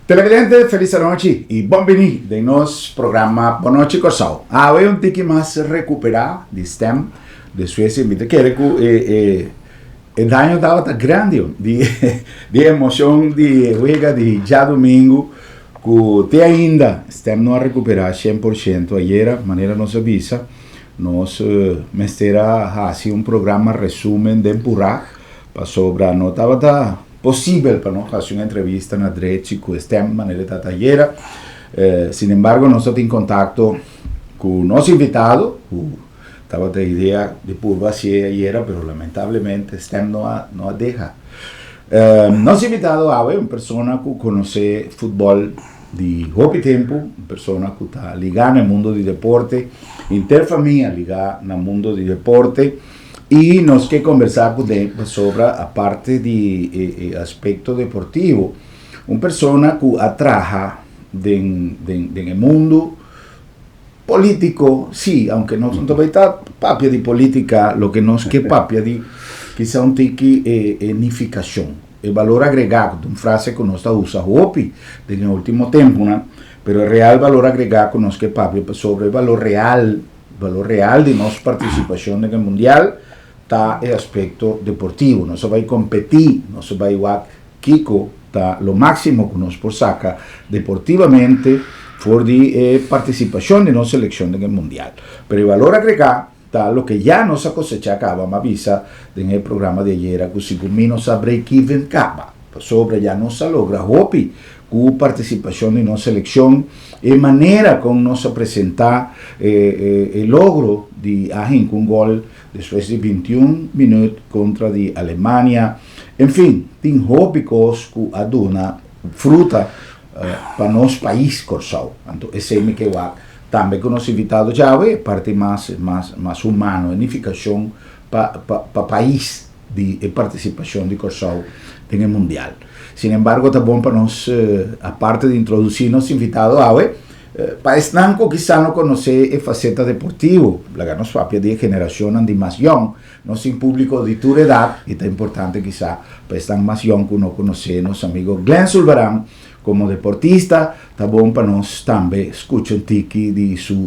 Televidente, felis anochi i bon bini den nos programa Bon Nochi Kòrsou. Awe un tiki mas rekuperá di stèm despues mi ta kere ku e e e daño tabata grandi di di emoshon di e wega di djadumingu ku te ainda stèm no a rekuperá 100%. Ayera manera nos a bisa nos mester a hasi un programa resumen den purá pasobra no tabata posibel pa nos hasi un entrevista na drechi ku e stèm manera e ta ayera. Sin embargo nos ta tin kontakto ku nos invitado ku tabata e idea di purba hasié ayera pero lamentablemente stèm no a no a deha. Nos invitado awe un persona ku konosé futbòl di hopi tempu, un persona ku ta ligá na e mundo di deporte, henter famia ligá na mundo di deporte. I nos ke kombersá ku den pasobra aparte di e aspekto deportivo, un persona ku a traha den den den e mundu polítiko, sí, aunke nos no ta bai ta papia di polítika, loke nos ke papia di kisa un tiki e e nifikashon, e balor agregá, ku ta un frase ku nos ta usa hopi den e último tempunan, pero e real balor agregá ku nos ke papia pasobra e balor real. Balor real di nos partisipashon den e mundial ta e aspekto deportivo. Nos a bai kompetí, nos a bai wak kiko ta lo máksimo ku nos por saka deportivamente for di e partisipashon di nos selekshon den e mundial. Pero e balor agregá ta loke ya nos a kosechá kaba, m'a bisa den e programa di ayera ku sigun mi nos a break even kaba, pasobra ya nos a logra hopi Ku partisipashon di nos selekshon, e manera kon nos a presentá e logro di a hinka un gòl despues di 21 minüt kontra di Alemania. En fin, tin hopi kos ku a duna fruta pa nos pais Kòrsou. Anto esei mi ke wak tambe ku nos invitado djawe, e parti mas mas humano, e nifikashon pa pa pais. Di e partisipashon di Kòrsou den e mundial. Sin embargo ta bon pa nos, aparte di introdusí nos invitado awe, pa esnan ku kisá no konosé e faseta deportivo, laga nos papia di e generashonnan di mas yòn. Nos tin públiko di tur edat i ta importante kisá pa esnan mas yòn ku no konosé nos amigo Glenn Sulvaran komo deportista, ta bon pa nos tambe skucha un tiki di su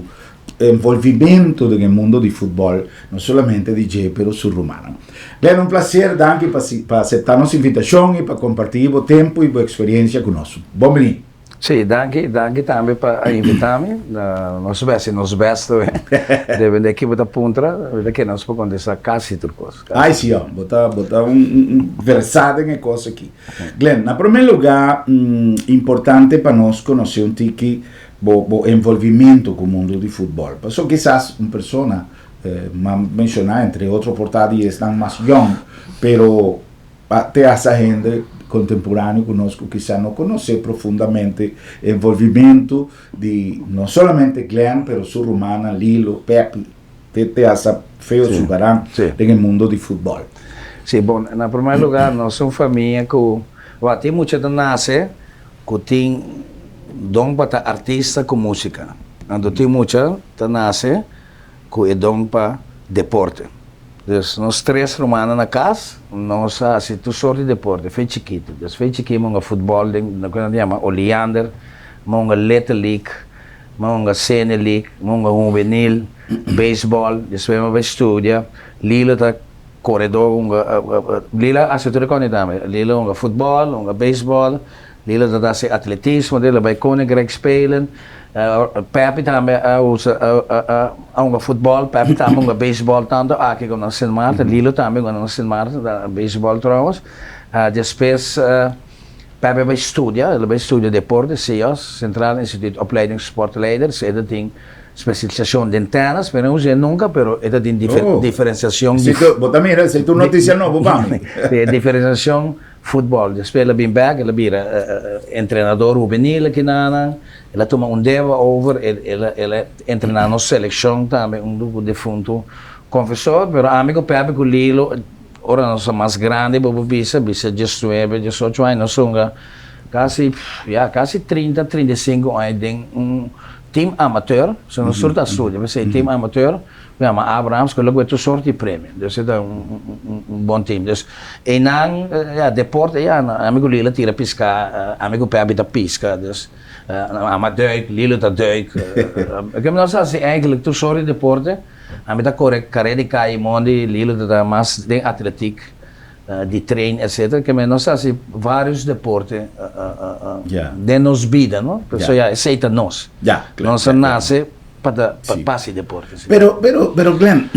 envolvimento den e mundo di futbol, no solamente di dje pero su rumannan. Glenn, un placer, danki pa pa acepta nos invitacion y pa comparti bo tempo y bo experiencia cu nos. Bon bini. Sí, danki, danki tambe pa a invita mi. Nos a haci nos best debe di ki bo ta puntra, bo ta nos por contesta casi tur cos. Ay sí, bo ta, bo ta un, un versado den e cos aki. Glenn, na primer lugar, importante pa nos conoce un tiki Bo bo envolvimento ku mundu di futbòl. Paso kisas un persona, m'a menshoná entre otro por ta di esnan mas yòn, pero te hasta hende kontemporáneo ku nos ku kisas no konosé profundamente envolvimento di no solamente Glenn pero su rumannan Lilo, Pepi, te te hasta Feo Subaran den e mundo di futbòl. Sí, bon, na primer lugar nos un famia ku, wak, tin mucha ta nase Ku tin don pa ta artista ku músika. Anto tin mucha ta nase ku e don pa deporte. Dus nos tres rumannan na kas, nos a hasi tur sort di deporte, fe chikitu. Dus fe chikí mi hunga futbòl den loke nan ta yama Oleander, mi hunga Little League, mi hunga Senior League, mi hunga Hubenil, beisbòl, despues mi bai studia. Lilo ta Koredó hunga, Lila a hasi tur e kòni tambe. Lila hunga futbòl, hunga beisbòl, Lila ta hasi atletismo, Lila bai Koninkrijk Spelen. Pepi tambe a usa a hunga futbòl, Pepi tambe hunga beisbòl tantu aki komo na Sint Maarten. Lilo tambe hunga na Sint Maarten beisbòl trouwens. Despues Pepi a bai studia, el a bai studia deporte, CIOS, Centraal Instituut Opleiding Sportleiders, e ta tin Specialisacion den tennis, pero no us'é nunca, pero e ta tin diferenciacion di. Bo ta mira, esei tur noticia nobo pa mi. Diferenciacion futbol. Despues el a bin bek, el a bira entrenador hubenil akinanan, el a tuma un deba over, el a entrena nos seleccion tambe hunto cu defunto Confesor, pero ami cu Pepe cu Lilo, ora nos a mas grandi bo por bisa, bisa diesnuebe, diesocho aña nos hunga. Kasi, ya, kasi 30, 35 aña den un team amateur, so nos tur ta studia, p'esei team amateur, ku yama Abrahams, ku lo ku e tur sort di premio. Dus e ta un bon team. Dus einan, ya, deporte, ya, ami ku Lilo tira piska, ami ku Peppy ta piska, dus ami a duik, Lilo ta duik. Ke nos a hasi eigenlijk tur sort di deporte, ami ta kore kare di kai mondi, Lilo ta ta mas den atletiek. Di train etcetera ke men nos hasi varios deporte den nos bida no so ya esey ta nos nos a nace pa ta pa hasi deporte si. Pero pero pero Glenn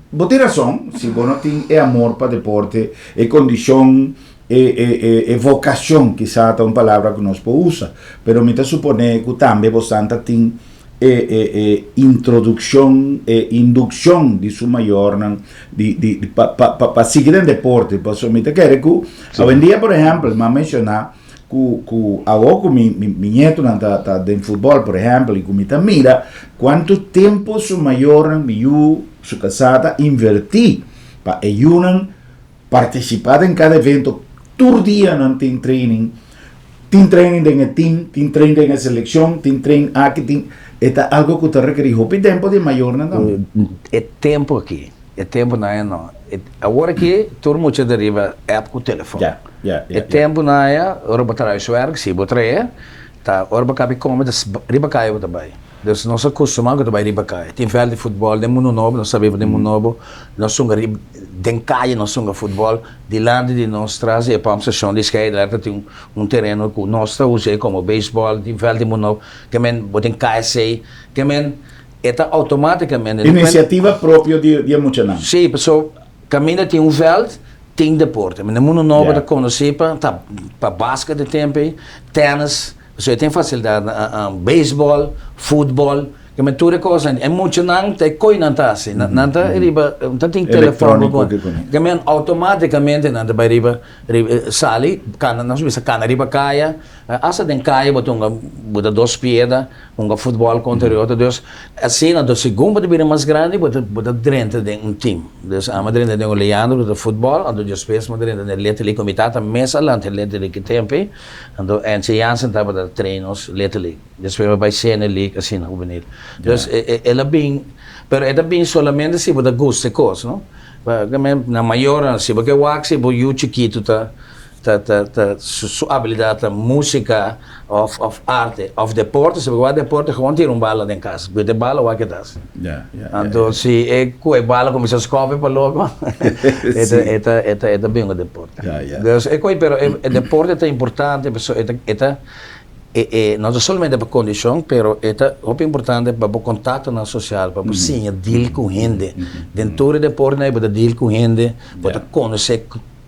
bo tin rason si bo no tin e amor pa deporte e kondishon e e e vocacion kisa ta un palabra ku nos por usa pero mi ta supone ku tambe bo santa tin e e e introdukshon, e indukshon di su mayornan di di pa pa pa pa sigui den deporte. Pasobra mi ta kere ku awendia por ehèmpel mi a menshoná ku ku awor ku mi mi mi ñetonan ta ta den futbòl por ehèmpel i ku mi ta mira kuantu tempu su mayornan, mi yu, su kasá ta invertí pa e yunan Partisipá den kada evento, tur dia nan tin training, tin training den e team, tin train den e selekshon, tin train aki, tin, e ta algo ku ta rekerí hopi tempu di e mayornan tambe. E tempu aki, e tempunan aya no. Awor aki tur mucha ta riba app ku telefon. Ya, ya, ya. E tempunan aya, ora bo traha huiswerk, si bo trae, ta ora bo kabi kome ta riba kaya bo ta bai. Dus nos a kustumá ku ta bai riba kaya. Tin vèlt di futbòl den Mundu Nobo, nos ta biba den Mundu Nobo, nos hunga riba den kaya nos hunga futbòl dilanti di nos tras di e pòmpstashon di Scheideler ta tin un tereno ku nos ta us'é komo beisbòl, tin vèlt di Mundu Nobo, ke men bo tin KSC, ke men e ta outomátikamente. Inisiativa propio di e muchanan. Sí, paso kaminda tin un vèlt tin deporte. Den Mundu Nobo ta konosí pa ta pa basket e tempu ei, tènis. Pasobra e tin facilidad na baseball, futbol, ke men tur e cosnan. E muchanan ta e koe nan ta haci. Nan ta riba, ta tin telefon Electronico ke kuné. Ke men automaticamente nan ta bai riba, riba sali, cana, nos bisa cana riba caya. Hasta den caya bo ta hunga, bo ta dos pieda, hunga futbol contra e otro. Dus asina, dus segun bo ta bira mas grandi bo ta, bo ta drenta den un team. Dus ami a drenta den un Leandro ku ta futbol, anto despues mi a drenta den Little League ku mi tata mes a lanta e Little League ki tempo ei. Anto Ernst Jansen tabata train nos Little League. Despues mi a bai Senior League asina hubenil. Dus el a bin, pero e ta bin solamente si bo ta gusta e kos, no? Na mayornan si bo ke wak si bo yu chikitu ta ta ta ta su abilidat ta musika of of arte of deporte, si bo ke wak deporte gewoon tira un bala den kas, bete bala wak ke ta hasi. Anto si e ku e bala kuminsá skòpi pa loko e ta e ta e ta e ta bin ku deporte. Dus e koi pero e deporte ta importante pasobra e ta e ta e e no ta solamente pa kondishon pero e ta hopi importante pa bo kontaktonan sosial pa bo siña deal ku hende. Den tur e deportenan ei bo ta deal ku hende, bo ta konosé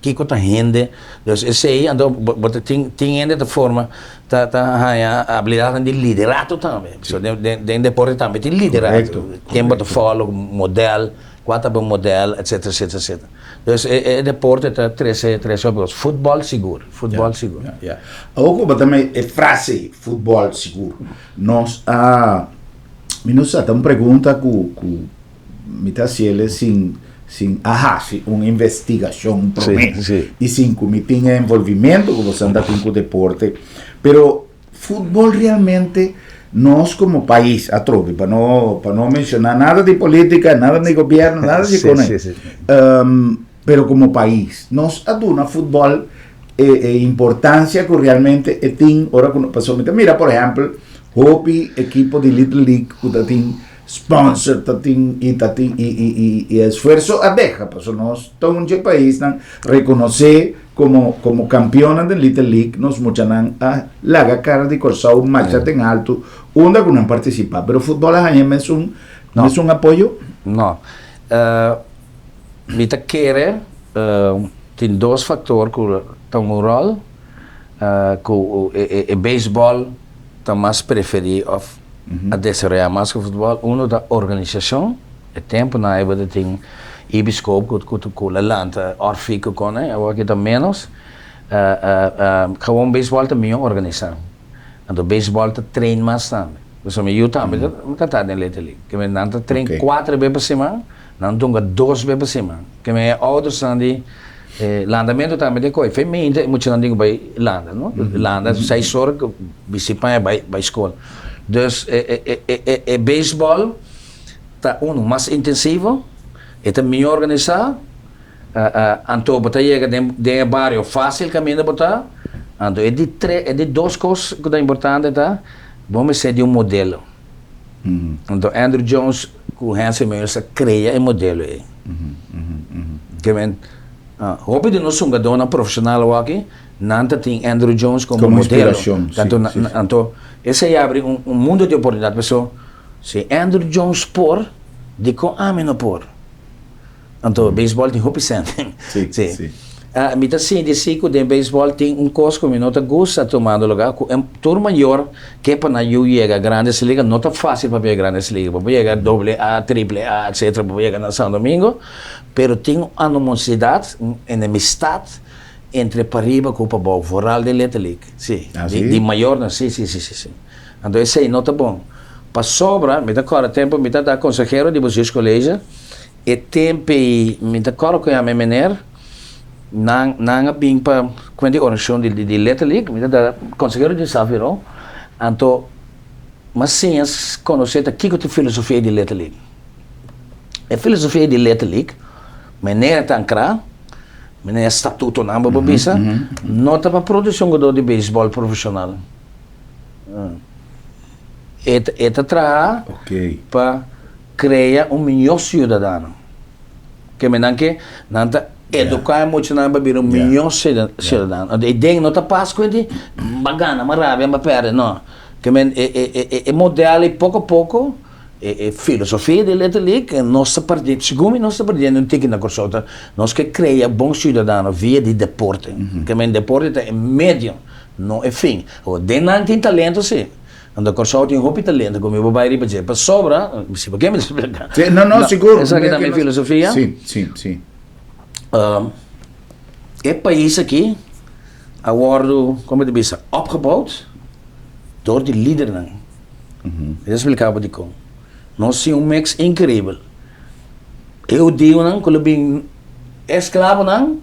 Kiko ta hende? Dus esei anto bo ta tin tin hende ta forma ta ta haña abilidatnan di liderato tambe. So den den den deporte tambe tin liderato. Ken bo ta follow model, kua ta bo model etcetera etcetera etcetera. Dus e e deporte ta trese trese hopi kos. Futbòl sigur, futbòl sigur. Ya, ya. Awor ku bo ta me e frase futbòl sigur nos a mi no sa ta un pregunta ku ku Mi ta hasiel sin sin a hasi un investigashon promé i sin ku mi tin e envolvimento ku boso ta tin ku deporte. Pero futbol realmente nos komo pais atrobe pa no pa no menshoná nada di polítika, nada di gobièrnu, nada di kos pero komo pais nos a duna futbol e e importansia ku realmente e tin ora ku pasobra mi ta mira por ehèmpel hopi ekipo di Little League ku ta tin Sponsor ta tin y ta tin y y y y esfuerzo a deja paso nos ta un dje paisnan reconoce como como campeonnan den Little League nos muchanan a laga cara di Corsou marcha den alto unda cu nan participa pero futbol a haña mesun No. mesun apoyo? No. Mi ta kere tin dos factor cu ta un rol cu e e baseball ta mas preferi of a desaroyá mas ku futbòl, unu ta organisashon, e tempunan ei bo ta tin Ibiscoop ku ku ku la lanta Orphy ku kone, awor aki ta ménos, gewoon beisbòl ta mihó organisá, anto beisbòl ta train mas tambe, pasobra mi yu tambe ta ta ta den Little League, ke men nan ta train kuater be pa siman, nan dunga dos be pa siman, ke men e oudersnan di. E landamentu tambe ta kohe fe mente e muchanan tin ku bai landa, no? Landa seis ora ku bisti paña bai bai skol. Dus e e e e e beisbòl ta unu mas intensivo, e ta mihó organisá, anto bo ta yega den den e bario fásil kaminda bo ta. Anto e di tres e di dos kos ku ta importante ta bo mester di un modelo. Anto Andruw Jones ku Hensley Meulens a krea e modelo ei. Ke men, hopi di nos hungadónan profeshonal awaki, nan ta tin Andruw Jones komo Komo modelo. inspirashon, si, Anto, si, si. anto esei abri un un mundu di oportunidat. Pasobra si Andruw Jones por, dikon ami no por? Anto beisbòl tin hopi sèn. Sí, sí. Mi ta sinti si ku den beisbòl tin un kos ku mi no ta gusta tumando lugá, ku tur mayor ke pa nan yu yega Grandes Liga, no ta fásil pa yega Grandes Liga, bo por yega doble A, triple A, etcetera, bo por yega na San Domingo, pero tin un anumosidat, un enemistat entre pariba ku pabou, vooral den Little League, sí, di mayornan, sí, sí, sí, sí, sí. Anto esei no ta bon. Pasobra, mi ta kòrda tempu mi ta ta konsehero di Bestuurscollege, E tempu ei mi ta kòrda ku yama e meneer, nan nan a bin pa kuenta di orashon di di Little League, mi ta da konsehero di Safiro, anto mi a siña konosé ta kiko ta e filosofia di Little League. E filosofia di Little League, meneer ta ankra, meneer statutonan bo por bisa, no ta pa produsi un hugador di beisbòl profeshonal. E e ta traha pa Krea un mihó siudadano. Ke men nan ke nan ta eduká e muchanan pa bira un mihó siudadano. Anto e den no ta pas ku di m'a gana, m'a rabia, m'a pèrdè, no. Ke men e e e modèl ei poko poko e e filosofia di Little League nos ta pèrdè, segun mi nos ta pèrdiendo un tiki na Kòrsou ta nos ke krea bon siudadano via di deporte. Ke men deporte ta e medio, no e fin. Awor den nan tin talento si. Anto Kòrsou tin hopi talento ku mi por bai riba dje. Pasobra, si bo ke mi ta splika. Sí, no, no, sigur. Esaki ta mi filosofia. Sí, sí, sí. E pais aki a wòrdu, komo ta bisa, opgebouwd dor di lidernan. Mi ta splika bo dikon. Nos tin un mix inkribel. E hudiunan ku lo bin esklabonan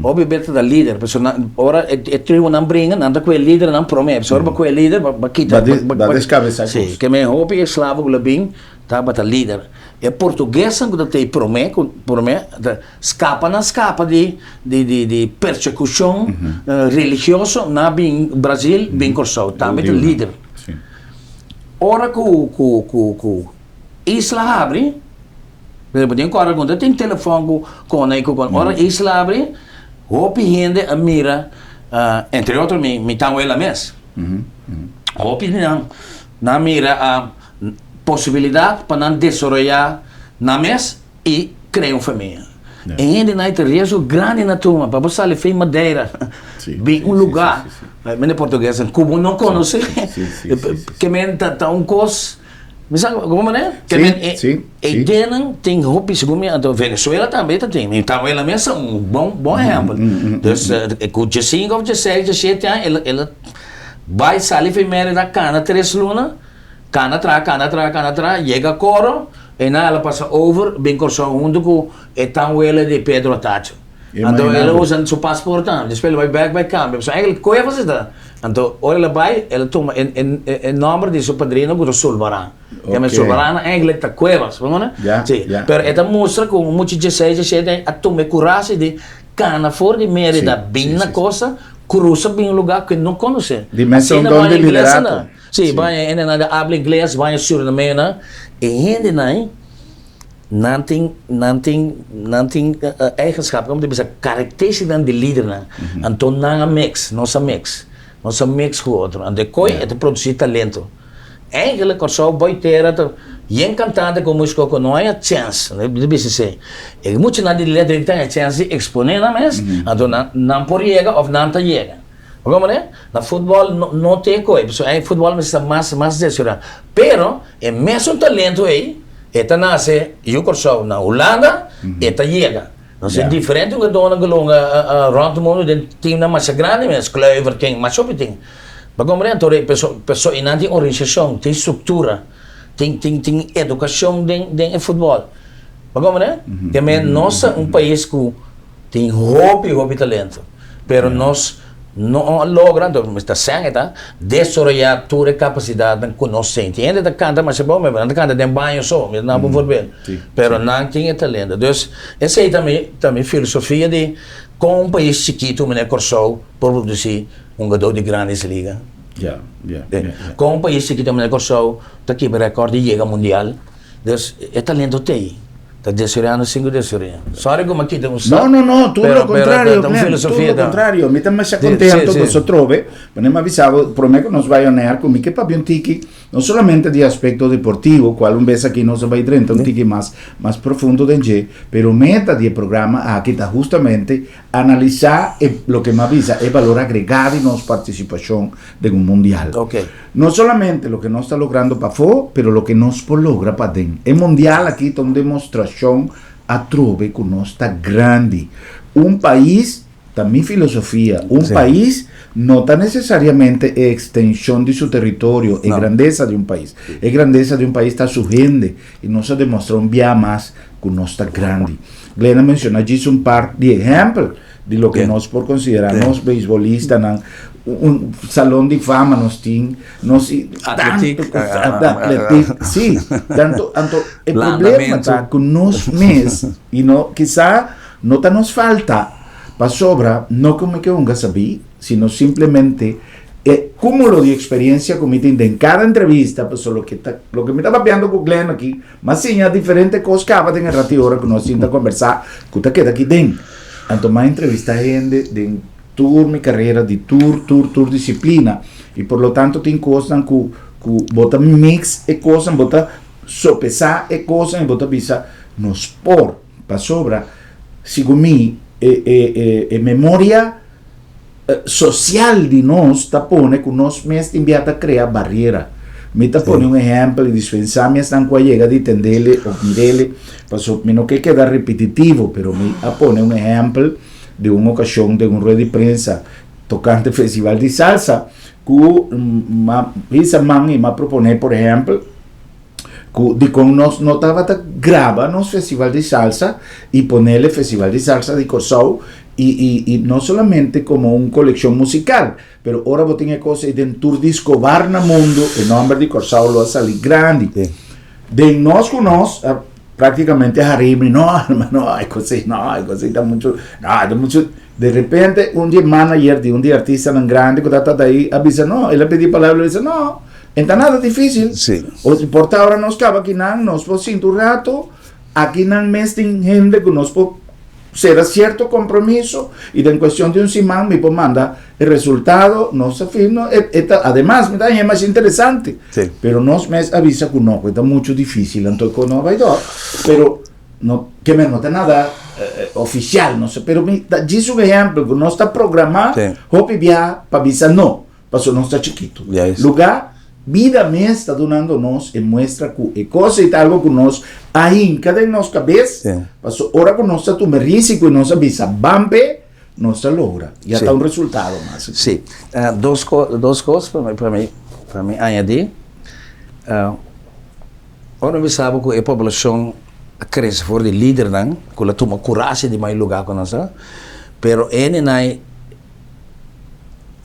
hopi bes ta lider pasobra nan ora e tribunan bringa nan ta kohe lidernan prome pasobra ora bo kohe lider bo kita Ba deskabesa e kos. Si ke men hopi esklabo ku lo bin tabata lider e portuguesnan ku ta tei prome ku prome ta skapa nan skapa di di di persekushon religioso nan a bin Brazil bin Kòrsou tambe ta lider ora ku ku ku isla habri. Pero bo tin kòrda ku no tin telefòn ku kona i ku kona. Ora isla abri, hopi hende a mira, entre otro mi mi tawela mes. Hopi di nan, nan a mira posibilidat pa nan desaroyá nan mes i krea un famia. E hendenan ei ta riesgo grandi na tuma pa bo sali fin Madeira, bin un lugá, mende portuguesnan, ku bo no konosé. Ke men ta un kos. Mi sa como manera? Sí, Ke men e, sí, e sí. ideanan tin hopi segun mi anto Venezuela tambe ta tin. Mi Tamuela mes ta un bon bon ehempel. Dus eh, ku diesinko of dieseis, diesshete aña el el a bai sali for Merida kana tres luna, kana traha, kana traha, kana traha, yega Coro, einan el a pasa over bin Kòrsou huntu ku e tamuela di Pedro Atacho. Anto el a usa su paspoort tambe, despues el a bai bek bai kambia. So eigenlijk Cuevas e ta. Anto ora el a bai, el a tuma e e e nomber di su padrino ku ta Sulbaran. Keme Sulbaran eigenlijk ta Cuevas, bo manda? Ya, Si. ya. Pero e ta mustra ku un mucha dieseis, diesshete aña a tuma e kurashi di kana for di Merida bin na kosta, krusa bin un lugá ku e no konosé. Di mes un Asina don baña di inglesenan. liderato. Si, baña hendenan di abla ingles, baña surinameonan. E hendenan Nan tin, nan tin, nan tin eigenschap, como ta bisa, karakteristiknan di lidernan. Anto nan a mix, nos a mix. Nos a mix ku otro. Anto e koi e ta produsí talento. Eigenlijk Kòrsou boi tera ta yen kantante ku músiko ku no haña chèns, mi ta bisa esei. E muchanan di letra ta haña chèns di eksponé nan mes, anto nan nan por yega òf nan ta yega. Bo komprende? Na futbòl no no tin e koi, pasobra ei futbòl mester ta mas mas desurá. Pero e mesun talento ei e ta nase yu Kòrsou na Hulanda, e ta yega. Nos tin diferente hugadónan ku lo hunga rònt mundu den timnan masha grandi mes, Kluivert tin, masha hopi tin. Bo komprende? Anto paso paso einan tin organisashon, tin struktura, tin tin tin edukashon den den e futbòl. Bo komprende? Te men nos ta un pais ku. Tin hopi hopi talento, pero nos no a logra, anto mi ta sèn e ta, desaroyá tur e kapasidatnan ku nos tin. Tin hende ta kanta masha bon, pero nan ta kanta den baño so, mi ta duna bo un voorbeeld. Pero nan tin e talento. Dus esei ta mi ta mi filosofia di kon un pais chikitu manera Kòrsou por produsí hungadó di Grandes Liga. Kon un pais chikitu manera Kòrsou ta kibra rèkòrt di yega mundial. Dus e talento t'ei. Ta desoreando sin ku desorea. Sorry ku mi a kita un stap. No, no, no, tur lo contrario, Glenn, tur lo contrario. Mi ta masha contento ku boso trobe. Pone mi a bisa bo, prome ku nos bai on air, ku mi ke papia un tiki, no solamente di aspecto deportivo, cual un bes aki nos a bai drenta un tiki mas, mas profundo den dje, pero meta di e programa aki ta hustamente Analisá e loke mi a bisa, e balor agregá di nos partisipashon den un mundial. No solamente loke nos ta logrando pafó, pero loke nos por logra paden. E mundial aki ta un demostrashon atrobe ku nos ta grandi. Un pais, ta mi filosofia, un pais no ta nesesariamente e ekstenshon di su teritorio, e grandesa di un pais. E grandesa di un pais ta su hende, i nos a demostra un bia mas ku nos ta grandi. Glenn a menciona djis un par di ehempel di loke nos por considera nos beisbolistanan, un salon di fama nos tin, nos Atletiek, atletiek, si, tanto, anto e problema ta ku nos mes, y no, kisa no ta nos falta, pasobra no ku mi ke hunga sabí, sino simplemente E cumulo di experiencia cu mi tin den cada entrevista, pasobra loke ta, loke mi ta papiando cu Glenn aki, m'a siña diferente cos caba den e rati ora cu nos sinta conversa, cu ta keda aki den. Anto m'a entrevista hende den tur mi carera, di tur, tur, tur disciplina, y por lo tanto tin cosnan cu, cu bo ta mix e cosnan, bo ta sopesa e cosnan y bo ta bisa, nos por, pasobra, segun mi, e, e, e, e memoria, Social di nos ta pone ku nos mes tin bia ta krea barera. Mi ta pone un ehèmpel i dispensá mi esnan ku a yega di tendele òf mirele, paso mi no ke keda ripititivo, pero mi a pone un ehèmpel di un okashon den un rueda di prensa tokante festival di salsa ku m'a hisa man i m'a proponé por ehèmpel ku dikon nos no tabata graba nos festival di salsa i ponele festival di salsa di Kòrsou i i i no solamente komo un kolekshon musikal pero ora bo tin e kos ei den tur disko bar na mundu e nòmber di Kòrsou lo a sali grandi den nos ku nos a praktikamente hari mi no hermano e kos ei no e kos ei ta muchu no ta muchu de repente un di e manager di un di e artistanan grandi ku tabata ei a bisa no el a pidi palabra el a bisa no E ta nada difícil. Sí. O si por ta ora nos caba akinan, nos por sinti un rato, akinan mes tin hende cu nos por cera cierto compromiso y den cuestion di un siman mi por manda e resultado, nos a firma, e, e ta, ademas mi ta haña mas interesante. Sí. Pero nos mes a bisa cu no, cu e ta mucho difícil, anto e cos no a bay door. Pero no, ke men no ta nada oficial, no sé, pero mi ta djis un ehempel cu nos ta programa Sí. hopi bia pa bisa no. Pasobra nos ta chikitu. Juist. Lugá, bida mes ta dunando nos e muestra ku e kos ei ta algu ku nos a hinka den nos kabes. Sí. Pasobra ora ku nos ta tuma e risiko i nos a bisa ban p'e, nos ta logra. Ya Sí. ta un resultado mas. Sí. Dos ko, dos kos pa mi, pa mi, pa mi añadí. Ora mi bisa bo ku e poblashon a krese for di lidernan ku lo tuma kurashi di bai lugá ku nos ta, pero e hendenan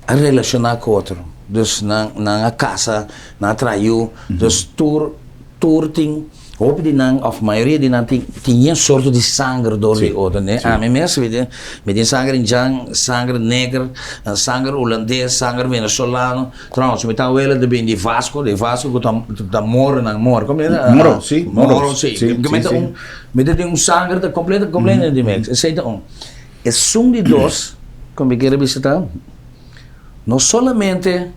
a relaciona cu otro dus nan nan a casa nan a traha yu dus tur tur tin hopi di nan of mayoria di nan tin tin yen sorto di sanger door di otro ne ami mes mi tin mi tin sanger indian sanger neger sanger hulandes sanger venezolano trouwens mi tawela ta bin di vasco di vasco cu ta ta moronan moro como Moro si moro si mi ta tin un sanger ta completo completo di mix esey ta un. Esun di dos ku mi kier a bisa ta, no solamente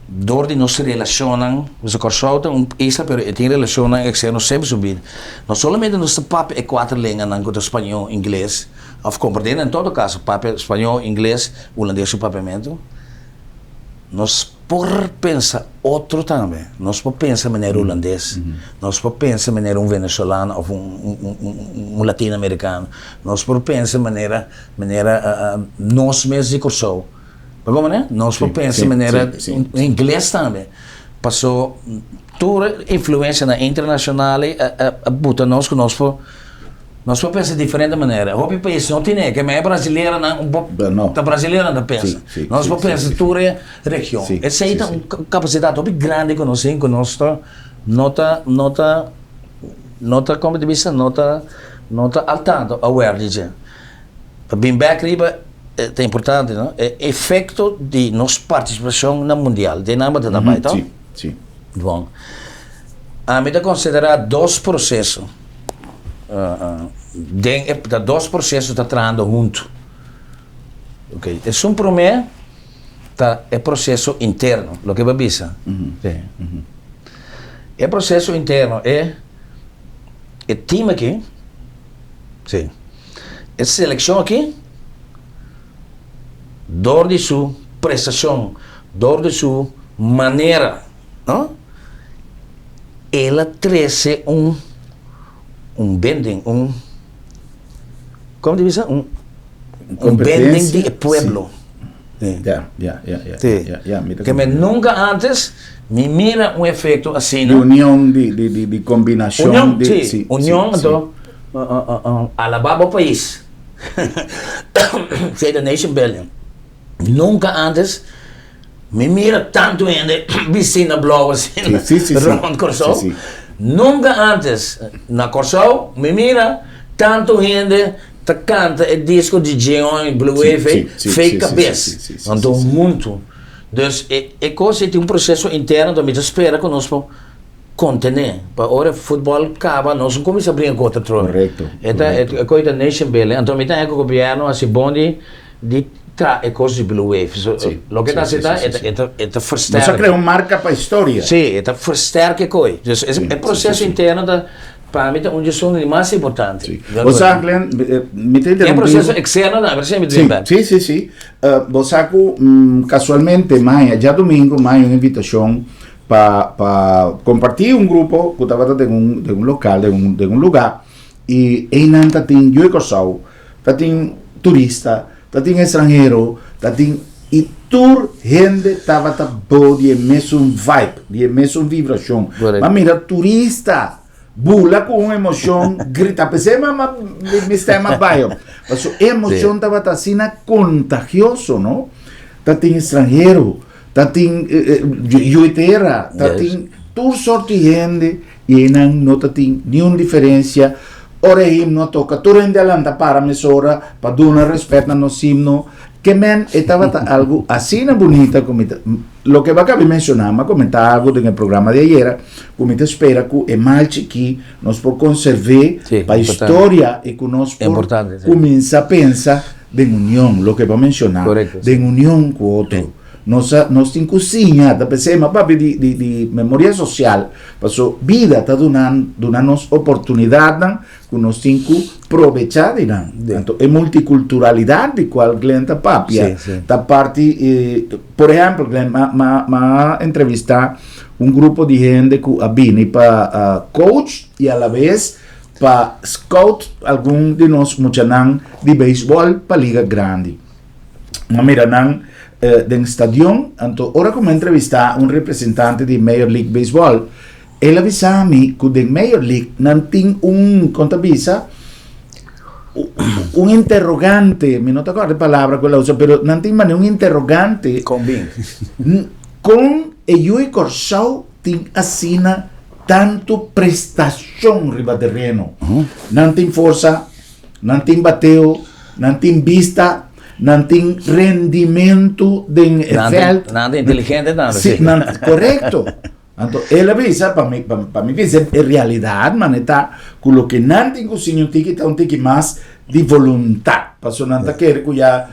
dor di nos relashonnan, pasobra Kòrsou ta un isla pero e tin relashonnan eksterno semper su bida, no solamente nos ta papia e kuater lenganan ku ta spañó, ingles, òf komprendé nan en todo kaso, papia spañó, ingles, hulandes ku papiamentu, nos por pensa otro tambe. Nos por pensa manera hulandes, nos por pensa manera un venezolano of un latino americano, nos por pensa manera manera nos mes di Kòrsou. Bo komo ne? Nos por pensa manera un ingles tambe. Paso tur influencianan internacional a buta nos ku nos por. Nos por pensa diferente manera. Hopi pais no tin e, ke men e brasileronan un bo No. ta brasileronan ta pensa. Sí, sí, Nos sí, por sí, pensa sí. tur e region. Sí, Esei sí, ta sí. un kapasidat hopi grandi ku nos tin ku nos ta no ta no ta no ta komo ta bisa no ta no ta al tanto aware di dje. Pa bin bek riba ta importante no e efekto di nos partisipashon na mundial den nan bo ta bai to? Sí, sí. Bon. Ami ta konsiderá dos proseso den e ta dos proseso ta trahando huntu. Ok, esun promé ta e proseso interno, loke bo a bisa. Sí. E proseso interno e e team aki, sí, e selekshon aki dor di su prestashon, dor di su manera, no? El a trese un un bending, un como te bisa? Un un bending di e pueblo. Ya, ya, ya, ya. Sí. Ya, ya, mi ta Que me comprende. nunca antes mi mira un efecto asina. Di union, di, di, di, di combinacion. Union, di, sí. sí, Union, sí, anto, alaba bo pais. Say the nation building. Nunca antes mi mira tantu hende bisti na blou asina Sí, sí, sí, sí. rond Kòrsou. Sí, sí. Nunca antes na Kòrsou mi mira tantu hende ta kanta e disko di Jeon Blue Sí, Wave sí, sí, fei sí, sí, kabes. sí, sí, sí, Anto sí, sí. huntu. Dus e e kos ei tin un proseso interno anto mi ta spera ku nos por kontené pa ora e futbòl kaba nos no kuminsá bringa ku otro trobe. Korekto, E ta e korekto. kos ta nation building. Anto mi ta haña ku gobièrnu hasi bon di di tra e kos di Blue Wave. So, Sí, loke sí, ta hasi sí, ta, sí, e ta, sí. e ta, e ta Nos a versterk. krea un marka pa historia. Sí, e ta versterk e koi. Dus e, Sí, e sí, proseso sí, sí. interno ta, pa mi ta un di esun di mas importante. Sí. Bo sa, Glenn, mi ta E interrumpí. proseso externo ta, pero mi ta Sí, bin bek. sí, sí, sí. Bo sa ku kasualmente maña, djadumingu, maña un invitashon pa pa kompartí un grupo ku tabata den un den un lokal, den un den un lugá, i einan ta tin yu di Kòrsou, Ta tin turista, ta tin estranhero, ta tin y tur hende tabata bou di e mesun vibe, di e mesun vibracion. Correcto. Ma mira turista bula cu un emocion, grita, p'esey ma ma mi stem a bai op. Paso e emocion tabata asina contagioso, no? Ta tin estranhero, ta tin yu e tera, ta tin tur sort di hende y einan no ta tin niun diferencia. Ora e himno a toca, tur hende a lanta para mesora pa duna respet na nos himno. Ke men e tabata algo asina bunita cu mi ta, loke bo a cabi menciona, mi a comenta algo den e programa di ayera, cu mi ta spera cu e mal chiki nos por conserve pa historia y cu nos por cuminsa pensa den union, loke bo a menciona, den union cu otro. Nos a, nos tin cu siña, ta pens'e, ma papia di, di, di memoria social, paso bida ta duna, duna nos oportunidadnan cu nos tin cu probecha di nan. Anto e multiculturalidad di cual Glenn ta papia, ta parti, por ehempel, Glenn, ma, ma, ma a entrevista un grupo di hende cu a bini pa coach y alabes pa scout algun di nos muchanan di beisbol pa liga grandi. M'a mira nan den stadion, anto ora ku m'a entrevistá un representante di Major League Baseball, el a bisa mi ku den Major League nan tin un, kon ta bisa, un interrogante, mi no ta kòrda e palabra ku el a usa, pero nan tin manera un interrogante. Kon bin? Kon e yu e Kòrsou tin asina tantu prestashon riba tereno? Nan tin forsa, Nan tin bateo, nan tin bista, nan tin rendimentu den e veld. Nan ta inteligente tambe. Sí, nan, korekto. Anto el a bisa, pa mi, pa, pa mi bisa, e realidat mane ta ku loke nan tin ku siña un tiki ta un tiki mas di voluntat. Pasobra nan ta kere ku ya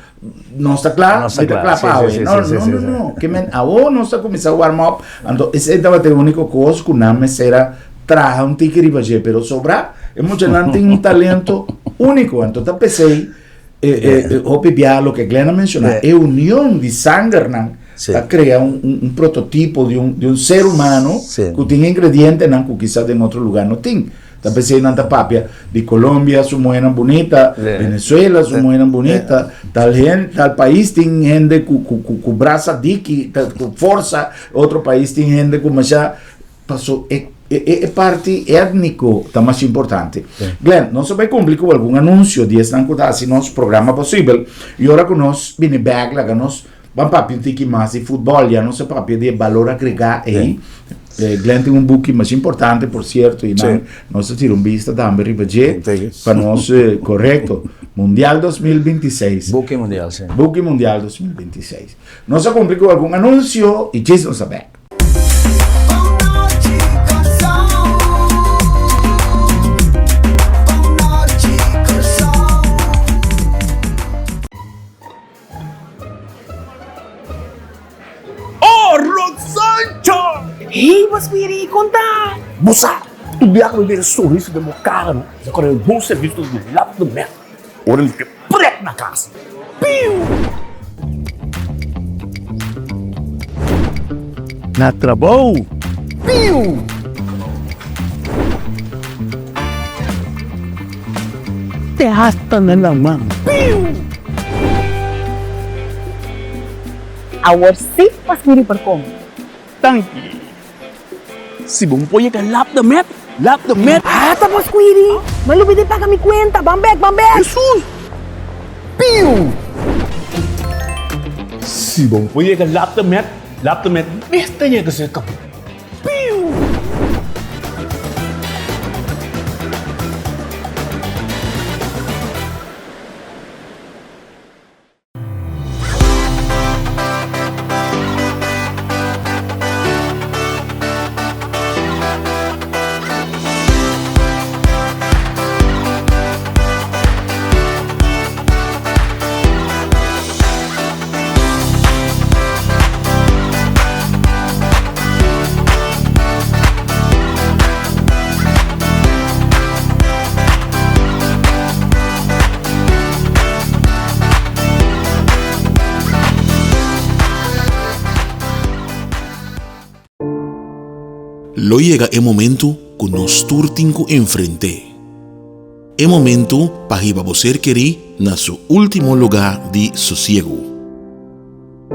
nos ta kla, Nos ta mi ta kla, kla sí, pa sí, awe. sí, No, sí, no, sí, no, sí. no. Ke men awo nos ta kuminsá warm up, anto esei tabata e úniko kos ku nan mester a traha un tiki riba dje, pero sobrá e muchanan tin un talento úniko. Anto ta p'esei e, e, e hopi bia loke Glenn a menshoná, e union di sangernan ta krea un, un, un prototipo di un, di un ser humano ku tin ingredientenan ku kisas den otro lugá no tin. Ta p'esei nan ta papia di Colombia su muhernan bunita, Venezuela su muhernan bunita, tal hen, tal pais tin hende ku, ku, ku, ku brasa diki, ku forsa, otro pais tin hende ku masha. Paso e E parti étniko ta mas importante. Glenn, nos a bai kumpli ku algun anunsio di esnan ku ta hasi nos programa posibel i ora ku nos bini bèk laga nos ban papia un tiki mas di futbòl. Ya nos a papia di e balor agregá ei. Glenn tin un buki mas importante por sierto i nan nos a tira un bista tambe riba dje pa nos korekto. Mundial 2026. Buki Mundial, si. Buki Mundial 2026. Nos a kumpli ku algun anunsio i djis nos a bèk. Oh, Rosancho! Hey, Basquiri, kon ta? Bo sa, tur biaha mi mira sonrisa den bo kara, no? Mi ta kore bon servicio di lap de mèt. Ora mi ke prek na kas. Piu! Na trabou. Piu! Te hasta na laman. Piu! Awor sí Pasquiri por come. Danki. Si bo por yega lap de met, lap de met. Ata Pasquiri, m'a lubida di paga mi cuenta, ban bek, ban bek. Hesus! Piu! Si bo por yega lap de met, lap de met mester yega serka bo. Piu! Lo yega e momentu ku nos tur tin ku enfrent'é. E momentu pa hiba bo ser kerí na su último lugá di sosiegu.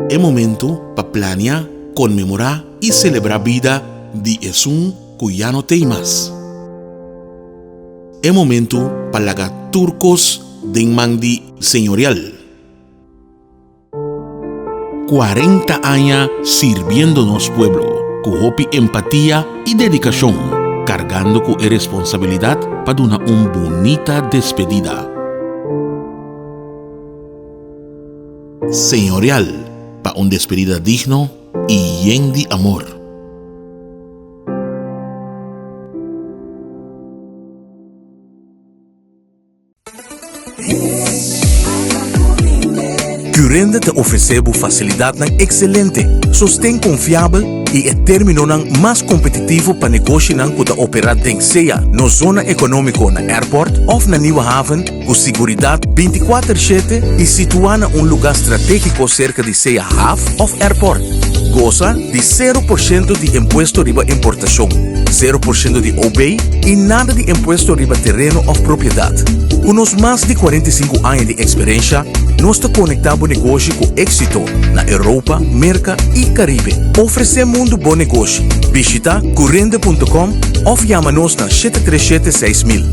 E momentu pa plania, konmemorá i selebrá bida di esun ku ya no t'ei mas. E momentu pa laga tur kos den man di Señorial. Kuarenta aña sirbiendo nos pueblo ku hopi empatia i dedikashon, kargando ku e responsabilidat pa duna un bunita despedida. Señorial pa un despedida digno i yen di amor. Curinde ta ofresé bo fasilidatnan ekselente, sosten konfiabel i e términonan mas kompetitivo pa negoshinan ku ta operá den sea nos zona ekonómiko na Airport òf na Nieuwe Haven ku siguridat bintikuater shete i situá na un lugá stratégiko serka di sea haf òf airport. Gosa di sero por shento di impuesto riba importashon, sero por shento di OB i nada di impuesto riba tereno òf propiedat. Ku nos mas di 45 aña di eksperensha, nos ta konektá bo negoshi ku éksito na Europa, Merka i Karibe. Ofresé mundu bo negoshi. Bishita curende.com òf yama nos na 737 6000.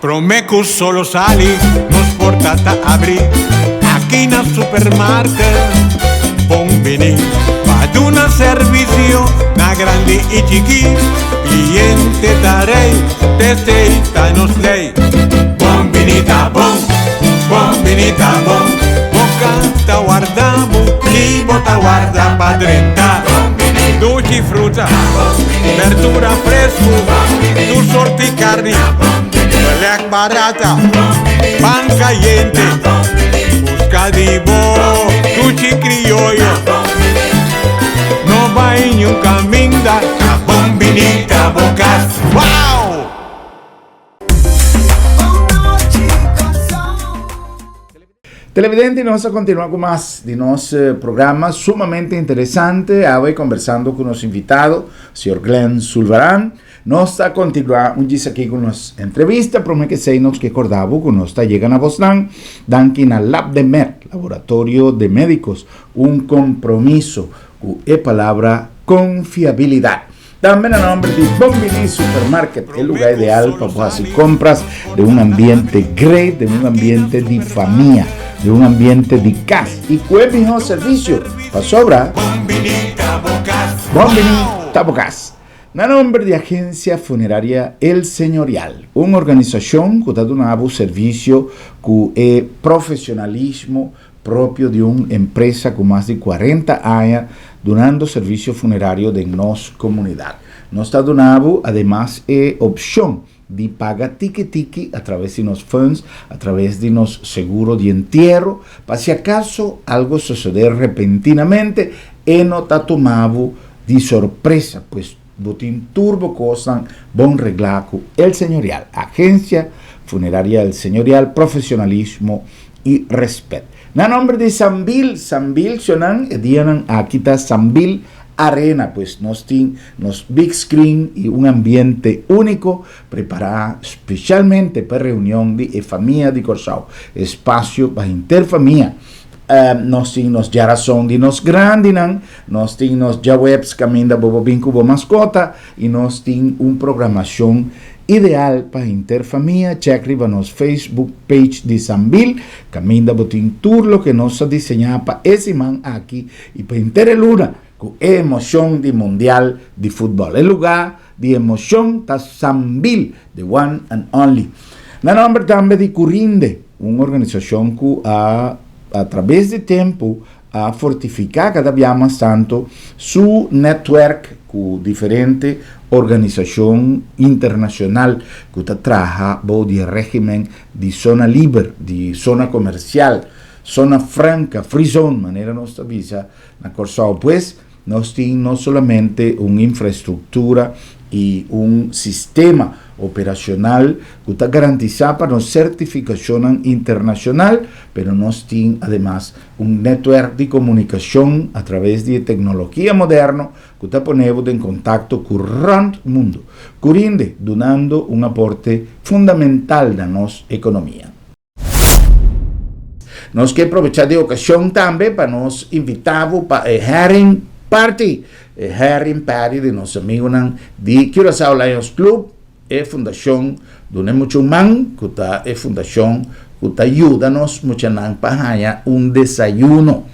Prome cu solo sali, nos porta ta abri aki na supermarket. Bon bini pa duna servicio na grandi y chiki. Cliente ta rey, tesey ta nos ley. Bon bini ta bon, bon bini ta bon. Boca ta warda bo y bo ta warda pa drenta. Dushi fruta, berdura fresku, tur sorti karni, belek barata, pan kayente, buska di bo dushi krioyo. No bai niun kaminda, ta bon bini ta bo kas. Wow! Televidente, nos a continua cu mas di nos programa sumamente interesante. Awe conversando cu nos invitado, señor Glenn Sulvaran. Nos ta continua un djis aki cu nos entrevista. Prome que sei nos ke corda bo cu nos ta yega na bosnan. Danki na Lab de Met. Laboratorio de Médicos, un compromiso cu e palabra confiabilidad. Tambe na nomber di Bon Bini Supermarket, e lugar ideal pa bo haci compras den un ambiente great, den un ambiente di famia, den un ambiente di cas y cu e miho servicio. Pasobra Bon Bini ta bo cas. Na nomber di Agencia Funeraria El Señorial, un organisacion cu ta duna bo servicio cu e profesionalismo propio di un empresa cu mas di cuarenta aña dunando servicio funerario den nos comunidad. Nos ta duna bo ademas e opcion di paga tiki tiki a traves di nos funds, a traves di nos seguro di entierro, pa si acaso algo sosode repentinamente e no ta tuma bo di sorpresa, pues bo tin tur bo cosnan bon regla cu El Señorial, Agencia Funeraria El Señorial, profesionalismo y respet. Na nomber di Sambil, Sambil shonan, e dianan aki ta Sambil Arena, pues nos tin nos big screen y un ambiente unico prepara specialmente pa reunion di e famia di Corsou, espacio pa henter famia. Nos tin nos djarason di nos grandinan, nos tin nos djawebs caminda bo por bin cu bo mascota y nos tin un programacion Ideal pa henter famia, check riba nos Facebook page di Sambil, caminda bo tin tur loke nos a diseña pa e siman aki y pa henter e luna cu e emocion di Mundial di Futbol. E lugar di emocion ta Sambil, the one and only. Na nomber tambe di Curinde, un organisacion cu a a traves di tempo a fortifiká kada bia mas tantu su nètwèrk ku diferente organisashon internashonal ku ta traha bou di e régimen di zona liber, di zona komersial, zona franka, free zone, manera nos ta bisa na Kòrsou. Pues, nos tin no solamente un infraestruktura i un sistema operashonal ku ta garantisá pa nos sertifikashonnan internashonal, pero nos tin ademas un netwerk di komunikashon a traves di e teknologia moderno ku ta pone bo den kontakto ku rònt mundu, ku rinde dunando un aporte fundamental na nos ekonomia. Nos ke probechá di okashon tambe pa nos invitá bo pa e Herring Party, e Herring Party di nos amigunan di Curaçao Lions Club, e fundashon Duna e Mucha un Man, ku ta e fundashon ku ta yuda nos muchanan pa haña un desayuno.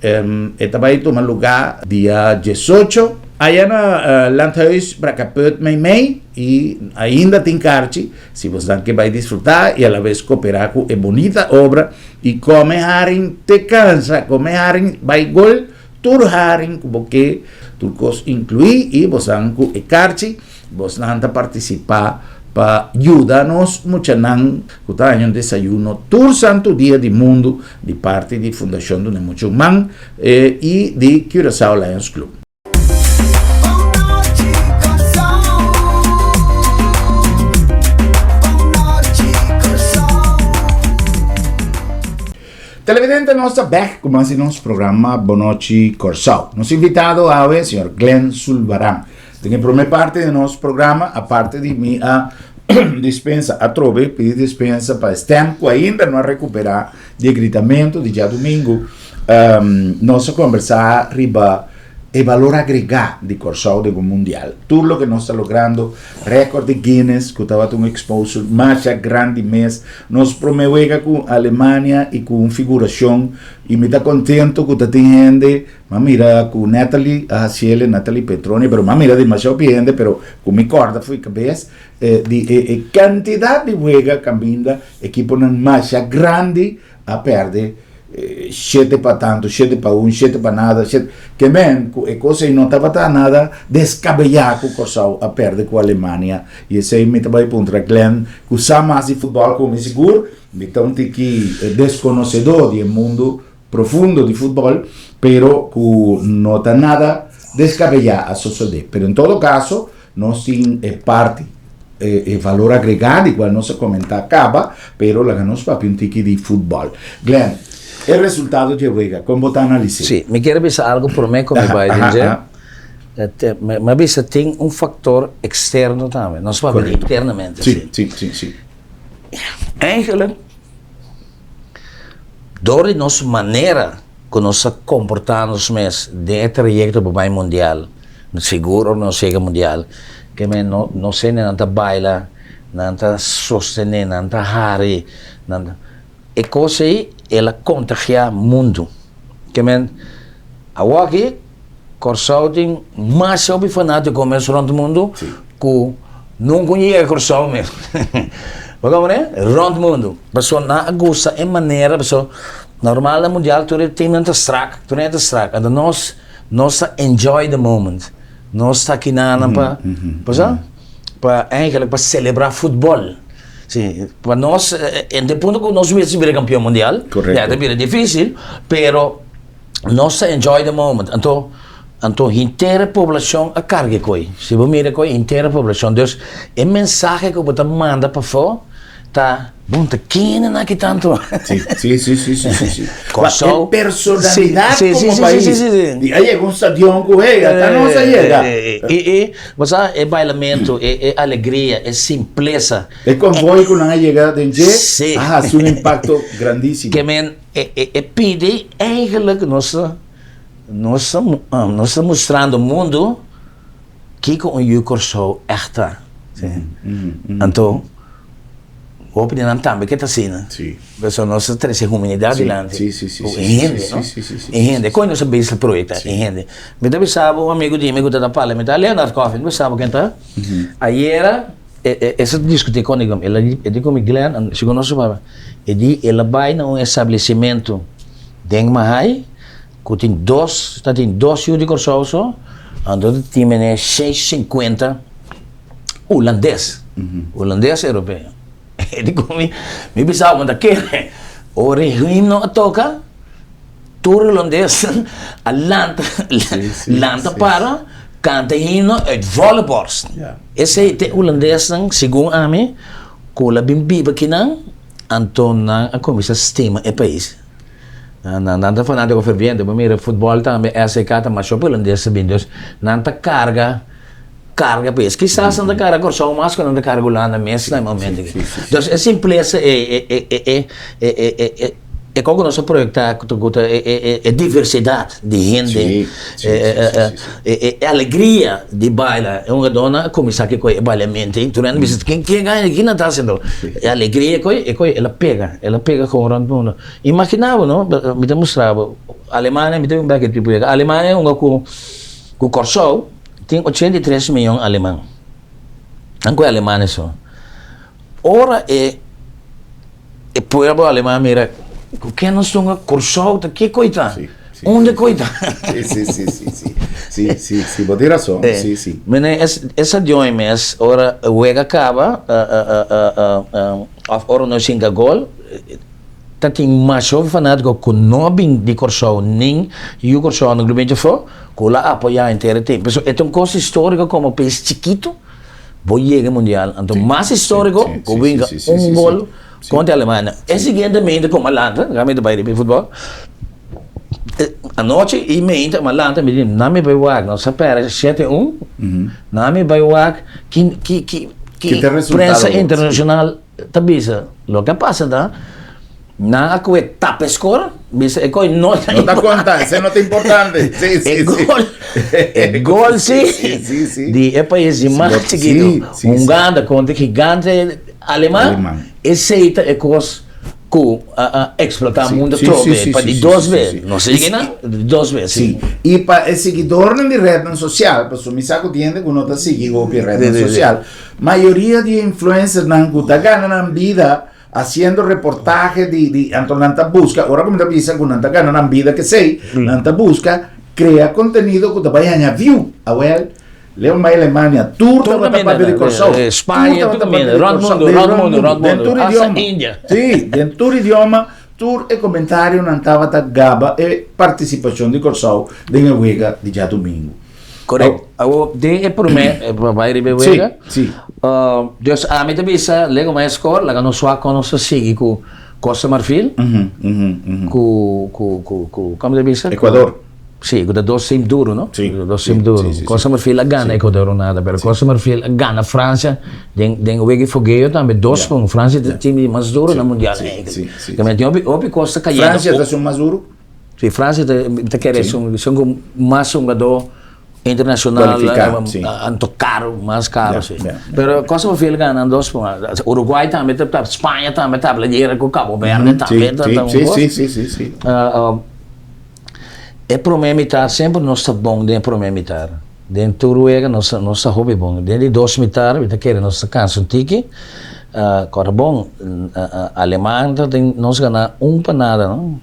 E ta bai tuma lugá dia diesocho aya na Landhuis Brakkeput meimei i ainda tin karchi. Si bosnan ke bai disfrutá i alabes koperá ku e bunita obra i kome haring te kansa, kome haring bai gol, tur haring ku bo ke, tur kos inkluí i bosnan ku e karchi, bosnan ta partisipá pa yuda nos muchanan ku ta haña un desayuno tur santu dia di mundu di parti di Fundashon Duna Mucha Un Man i di Curaçao Lions Club. Televidente nos ta bek ku mas di nos programa Bonochi Kòrsou. Nos invitado awe señor Glenn Sulbaran. Den e prome parti di nos programa aparte di mi a dispensa atrobe pidi dispensa pa stem ku ainda no a rekupera di e gritamento di djadumingu nos a kombersá riba e balor agregá di Kòrsou den un mundial. Tur loke nos ta logrando, rèkòrt di Guinness ku tabata un exposure masha grandi mes, nos promé wega ku Alemania i ku un figurashon i mi ta kontento ku ta tin hende, m'a mira ku Natalie a hasiel, Natalie Petroni, pero m'a mira demasiado hopi hende pero ku mi kòrda fo'i kabes di e kantidat di wega kaminda ekiponan masha grandi a perde shete pa tantu, shete pa un, shete pa nada, shete, ke men ku e kos ei no tabata nada deskabeyá ku Kòrsou a perde ku Alemania i esei mi ta bai puntra Glenn ku sa mas di futbòl ku mi sigur, mi ta un tiki deskonosedó di e mundu profundo di futbòl pero ku no ta nada deskabeyá a sosodé pero en todo kaso Nos tin e parti, e valor agregá di kual nos a komentá kaba, pero laga nos papia un tiki di futbòl. Glenn, e resultado dje wega, kon bo ta analis'é? Sí, mi kier bisa algu promé ku mi bai den dje. Mi a bisa tin un faktor eksterno tambe, nos papia di internamente. Sí, sí, sí, sí. Eigenlijk, Dor di nos manera ku nos a komportá nos mes den e trayekto pa bai mundial, sigur ora nos yega mundial, ke men no nos hendenan ta baila, nan ta sostené, nan ta hari, nan ta, e kos ei el a kontagiá mundu. Ke men awoki Kòrsou tin mas hopi fanátiko mes rònt mundu ku nunka un yega Kòrsou mes. Bo komprende? Rònt mundu. Pasobra nan a gusta e manera, pasobra normal na mundial tur e teamnan ta strak, tur hende ta strak. Anto nos, nos ta enjoy the moment. Nos ta kinanan pa, bo sa? Pa eigenlijk pa selebrá futbòl. Si, pa nos, en den punto ku nos mester bira kampion mundial, ya ta bira difísil, pero nos ta enjoy the moment. Anto, anto henter e poblashon a karga e koi. Si bo mira e koi, henter e poblashon. Dus, e mensahe ku bo ta manda pafó ta, bon, ta kende nan aki tantu? Si, si, si, si, si, si, si. Kòrsou. E personalidat Si, si, komo si, pais. si, si, si. Di a yega un stadion ku, hey, ata nos a yega. I, i, bo sa, e bailamentu, e, e alegria, e simplesa. E konvoi ku nan a yega den dje Si. a hasi un impakto grandísimo. Ke men, E e pidi eigenlijk nos ta nos ta nos ta mustrando mundu kiko un yu Kòrsou ègt ta. Anto hopi di nan tambe ke ta asina. Pasobra nos ta trese humanidat dilanti ku e hende no, e hende. Kon nos a bisa proyekta e hende? Mi ta bisa bo un amigu di mi ku ta ta parla mi ta Leonard Coffin, mi ta bisa bo ken ta? Ayera. E sa diskutí kon di el a e di ku mi Glenn, segun nos a papia, e di el a bai na un establesimentu den Mahaai ku tin dos, ta tin dos yu di Kòrsou so, anto ta tin mene seis sinkuenta hulandes, hulandes europeo. E di ku mi, mi bisa bo ta kere, ora e himno a toka, Tur holandes a lanta, lanta para kanta e himno uit volle borst. Esei ta e holandesnan, segun ami, ku la bin biba kinan, anto nan a kuminsá stima e pais. Nan ta fanátiko ferviente. Bo mira futbòl tambe, SK ta masha hopi holandes ta bin. Dus nan ta karga. Karga pues. Kisas nan ta karga Kòrsou mas ku nan ta karga Hulanda mes na e momento aki. Dus e simplesa ei, e e e e e e e e e kon ku nos a proyektá ku ta ku ta e e e e diversidat di hende, e e e e e e alegria di baila. E hungadónan a kuminsá ki koi e bailamento ei. Tur hende bisa ken ken a ken nan ta hasiendo? E alegria koi e koi el a pega, el a pega kon rònt mundu. Imaginá bo no, mi ta mustra bo, Alemania, mi ta bin bèk e tipo yega, Alemania hunga ku ku Kòrsou. Tin 83 miyon aleman. Nan ku e alemanes so. Ora e e pueblo aleman mira ku ken nos tunga Kòrsou ta ke koi ta? Unda koi ta? Si, si, si, si, si. Si, si, si, bo tin rason. Si, si. Mene es esa dioin mes ora e wega kaba òf ora nos hinka gol Ta tin masha hopi fanatiko ku no a bin di Kòrsou nin yu Kòrsou no bin djafó ku lo a apoyá henter e tim. Pasobra e ta un kos históriko komo pais chikitu bo yega e mundial. Anto mas históriko ku bo hinka un gol kontra Alemania. E siguiente meinta ku mi a lanta, mi ta bai riba e futbòl, anochi i meinta mi a lanta mi di nan mi bai wak, nos a pèrdè shete un, nan mi bai wak ki ki ki prensa internashonal. Ta bisa, loke a pasa ta, nan a kohe tapa e skor, bisa e koi no ta No ta konta, ese no ta importante. Sí, sí, E gol, e gol sí, Sí, sí, sí. di e pais di mas Sí, chikitu, sí, sí. Uganda kontra e gigante aleman, Aleman. esei ta e kos ku a a eksplotá Sí, mundu sí, atrobe, sí, sí, pa sí, di sí, dos sí, bes, sí. no sé di kinan, di dos bes, Sí. sí. I pa e siguidornan di rednan sosial, pasobra mi sa ku tin hende ku no ta sigui hopi rednan Sí, sí, sí. sosial, Mayoria di e influencernan ku ta gana nan bida hasiendo reportahe di di anto nan ta buska ora ku mi ta bisa ku nan ta gana nan bida kesei nan ta buska krea kontenido ku ta bai haña view awel leo mai Alemania tur tabata papia di Kòrsou Spaña tur tabata papia di Kòrsou rònt mundu rònt den mundu tur hasta idioma India si den tur idioma tur e komentarionan tabata gaba e partisipashon di Kòrsou den e wega di djadumingu. Correct. Awor, den e prome, pa bai riba e wega, Sí, sí. Dus ami ta bisa, lego mai score, laga nos wak kon nos ta sigui ku Costa Marfil, ku, ku, ku, ku, komo ta bisa? Ecuador. Sí, ku ta dos team duro, no? Sí. Dos team duro. Costa Marfil a gana Ecuador un nada, pero Costa Marfil a gana Francia den den wega di fogeo tambe dos pa un. Francia ta e team di mas duro na mundial eigenlijk. Te men tin hopi hopi kos ta kayendo. Francia ta esun mas duro? Sí, Francia ta ta kere esun esun ku mas hungadó internacional anto karo, mas karo sí. Pero Costa Marfil gana nan dos pa un. Uruguay tambe ta ta Spaña tambe ta habla yera ku Cabo Verde tambe ta ta un kos. E prome mitar semper nos ta bon den e prome mitar. Den tur wega nos nos ta hopi bon. Den di dos mitar mi ta kere nos ta kansa un tiki. Kòrda bon, Aleman ta tin nos gana un pa nada no.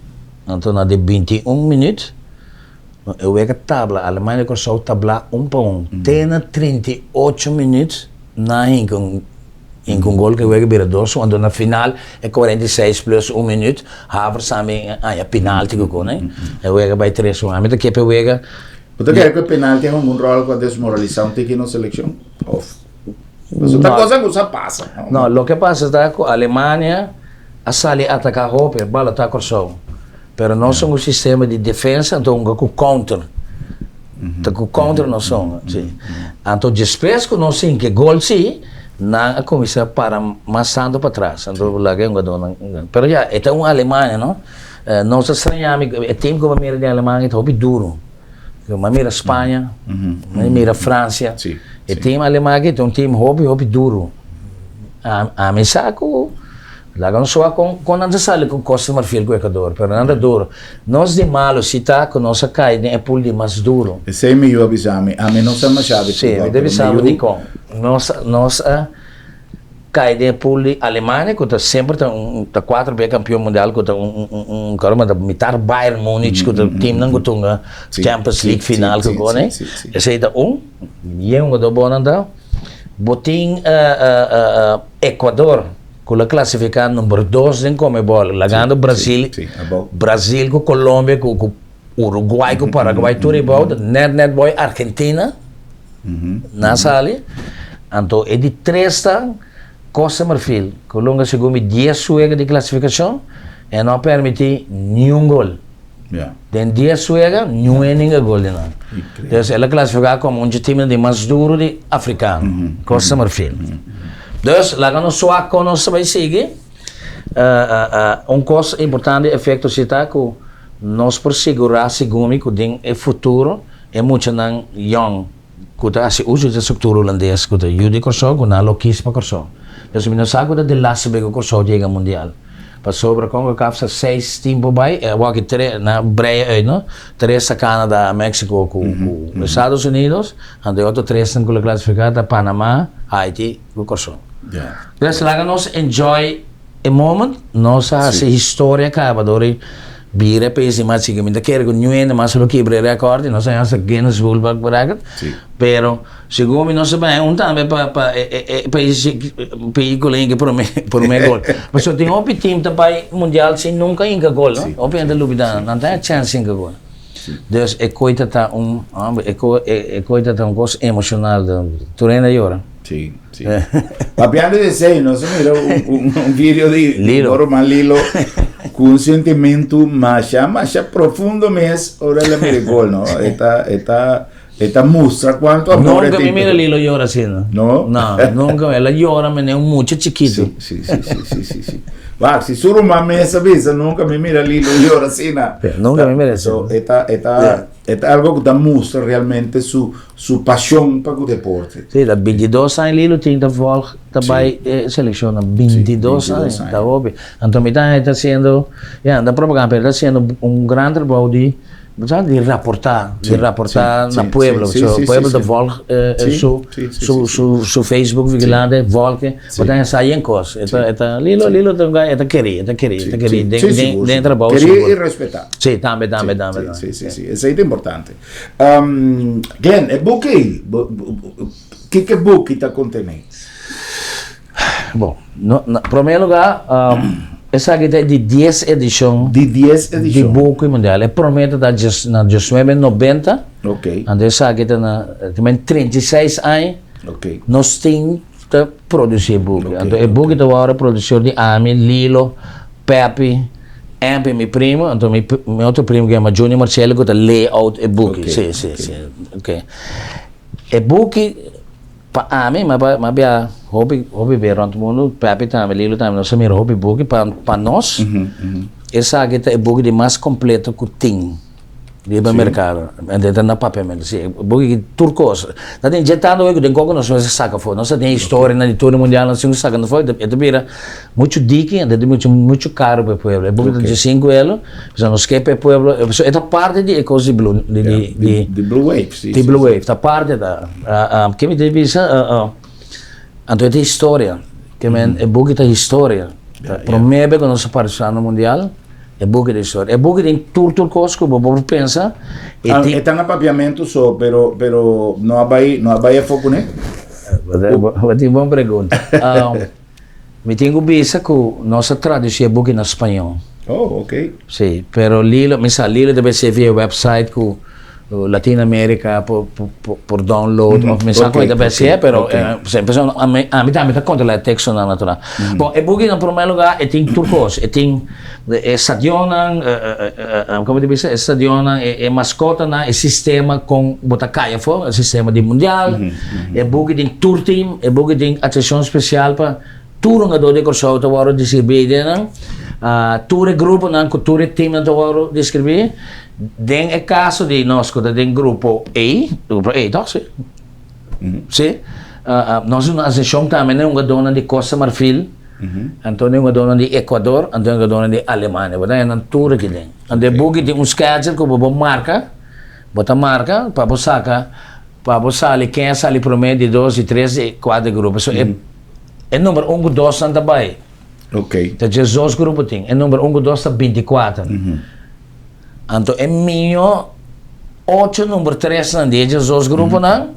Anto na di binti i un minüt e wega tabla Alemania Kòrsou tablá un pa un. Te na 38 minüt nan hinka un. Hinka un gol ku e wega bira dos un, anto na final e 46 plus un minuut Havertz tambe haña penalti ku kone, e wega bai tres un. Ami ta kepa e wega. Bo ta kere ku e penalti a hunga un ròl ku a desmoralisá un tiki nos selekshon? Òf pasobra ta cosa ku sa pasa. No, loke pasa ta ku Alemania a sali ataká hopi, a balotá Kòrsou. Pero nos un sistema di defensa anto hunga ku counter. Ta ku counter nos hunga, si. Anto despues ku nos hinka e gol si, nan a kuminsá para mas tantu patras. Anto laga e hungadónan. Pero ya, e ta un Alemania, no? Nos ta strañá mi, e tim ku bo a mira di Alemania ta hopi duru. Bo a mira Spaña, bo a mira Fransia. E tim aleman aki ta un tim hopi, hopi duru. Ami sa ku Laga nos wak kon kon nan ta sali ku Costa Marfil ku Ecuador, pero nan ta duro. Nos di malo si ta ku nos a kai den e pool di mas duro. Esei mi yu a bisa mi. Ami no sa masha di Sí, futbòl, mi ta pero bisa mi bo yu. dikon. Nos nos a kai den e pool di Alemania ku ta semper ta un ta kuater bes kampion mundial ku ta un un un caramba ta mitar Bayern Munich ku ta teamnan ku tunga Champions League final ku kone. Esei ta un. Yen hungadó bon nan ta. Bo tin Ecuador. Ku lo klasifiká number dos den Comebol, lagando Brasil, Brasil ku Colombia ku ku Uruguay ku Paraguay tur ebou, nèt nèt boi Argentina na sali. Anto e di tres ta Costa Marfil ku longa segun mi dies wega di klasifikashon e no a permití niun gol. Den dies wega niun e ninga gol di nan. Entonces el a klasifiká komo un dje timnan di mas duru di afrikano, Costa Marfil. Dus laga nos wak kon nos ta bai sigui. Un kos importante efekto si ta ku nos por sigurá segun mi ku den e futuro e muchanan yòn ku ta hasi uso di e struktura hulandes ku ta yu di Kòrsou ku nan lo kis pa Kòrsou. Dus mi no sa ku ta di laatste bes ku Kòrsou yega mundial. Pasobra Concacaf sa seis team por bai e awor aki tres nan breia uit no tres ta Canada, Mexico ku Estados Unidos anto e otro tresnan ku lo klasifiká ta Panama, Haiti ku Kòrsou. Dus laga nos enjoy e moment, nos a hasi historia kaba dor di bira e pais di mas chiki. Mi ta kere ku niun hende mas lo kibra e rèkòrt i nos a hasi Guinness World Record, pero Segun mi nos a bai un tambe pa pa e e e pais pelicula hinka prome prome gol. Pasobra tin hopi team ta bai mundial sin nunca hinka gol no. Hopi hende ta lubida nan ta haña chance hinka gol. Dus e koe ta ta un hombre e koe e koe ta ta un kos emocional tur hende a yora. Si, si. Papiando di esei nos a mira un un un video di Lilo. bo ruman Lilo ku un sentimentu masha masha profundo mes ora el a mira e gol no. E ta e ta E ta mustra cuanto amor e Nunca tin. mi mira Lilo yora asina. No? No, nunca. El a yora mene un mucha chikitu. Si, si, si, si, si, si. Wak, si su ruman mes a bisa, nunca mi mira Lilo yora asina. Sí, nunca mi mira asina. So, e ta, e ta, e ta algo cu ta mustra realmente su, su pasion pa cu deporte. Sí, ta 22 aña Lilo tin ta volg, ta bay e seleccionnan. 22 aña, ta hopi. Anto mi ta, e ta haciendo, ya, no ta propaganda, pero e ta haciendo un gran trabou di Bo sa di raportá, di raportá na pueblo. So pueblo ta volg su su su su Facebook vigilante, volg e. Bo ta hesa yen kos. E ta e ta Lilo Lilo ta un guy e ta kerí, e ta kerí, e ta kerí den den den e trabou Kerí i respetá. Sí, tambe tambe tambe tambe. Sí, sí, sí. Esei ta importante. Glenn, e buki ei, kiko e buki ta kontené? Bon, no, na promé lugá, esaki ta e di dies edishon. Di dies edishon. Di Buki Mundial. E promé ta ta djes, na diesnuebe nobenta. Ok. Anto esaki ta na, ta men 36 aña. Ok. Nos tin ta produsí e buki. Ok. Anto e buki ta wòrdu produsí di ami, Lilo, Peppy, Ampi mi primo, anto mi mi otro primo ku yama Junior Marcello ku ta lay out e buki. Si, si, si. Ok. E buki pa ami, mi a mi a bia hopi hopi be rònt mundu, Pepi tambe, Lilo tambe, nos a mira hopi buki, pa pa nos esaki ta e buki di mas kompleto ku tin. Riba merkado. En ta na papiamentu, si. Buki ki tur kos. Ta tin dje tantu ku den koko nos mester saka afó. Nos ta tin historianan di tur e mundialnan sin ku saka afó, e ta bira muchu diki en ta bira muchu karu pa e pueblo. E buki ta dje sinku elo, pasobra nos ke pa e pueblo, pasobra e ta parti di e kos di blue, di di di Di blue wave, si. Di blue wave, ta parti ta. Ke mi ta bisa, anto e ta historia. Ke men e buki ta historia. Promé be ku nos a partisipá na mundial. E buki di historia. E buki tin tur tur kos ku bo por pensa. E ah, tin... E ta na papiamentu so, pero, pero no a bai, no a bai afó kuné? Bo tin bon pregunta. Um, mi tin ku bisa ku nos a tradusi e buki na spañó. Oh, ok. Sí, pero Lilo, mi sa, Lilo debe ser via website ku Latin America por, por, por download mm -hmm. of mi sa okay, debe ser, pero okay. eh, sempre a mi, a mi tambe ta controla e tekstonan natural. Mm -hmm. Bon, e buki na primer lugar e tin tur kos, e tin e stadionnan, como te bisa, e stadionnan, e, e mascotanan, e sistema con bo ta kai afó, e sistema di mundial, mm -hmm. e buki tin tur team, e buki tin atención especial pa Tur hungadó di Kòrsou ta wòrdu deskribí den nan. Tur e gruponan ku tur e timnan ta wòrdu deskribí. Den e kaso di nos ku ta den grupo A, grupo A tòg? Sí. Sí. Nos duna atenshon tambe na e hungadónan di Kosta Marfil, anto na e hungadónan di Ekuador, anto na e hungadónan di Alemania. Bo ta haña nan tur aki den. Anto e buki tin un schedule ku bo por marka, bo ta marka pa bo saka, pa bo sali ken a sali promé, di dos, di tres, di kuater grupo. So e. E number un ku dos nan ta bai. Ok. Ta djes dos grupo tin. E number un ku dos ta binti kuater. Anto e mihó ocho number tres nan di e djes dos gruponan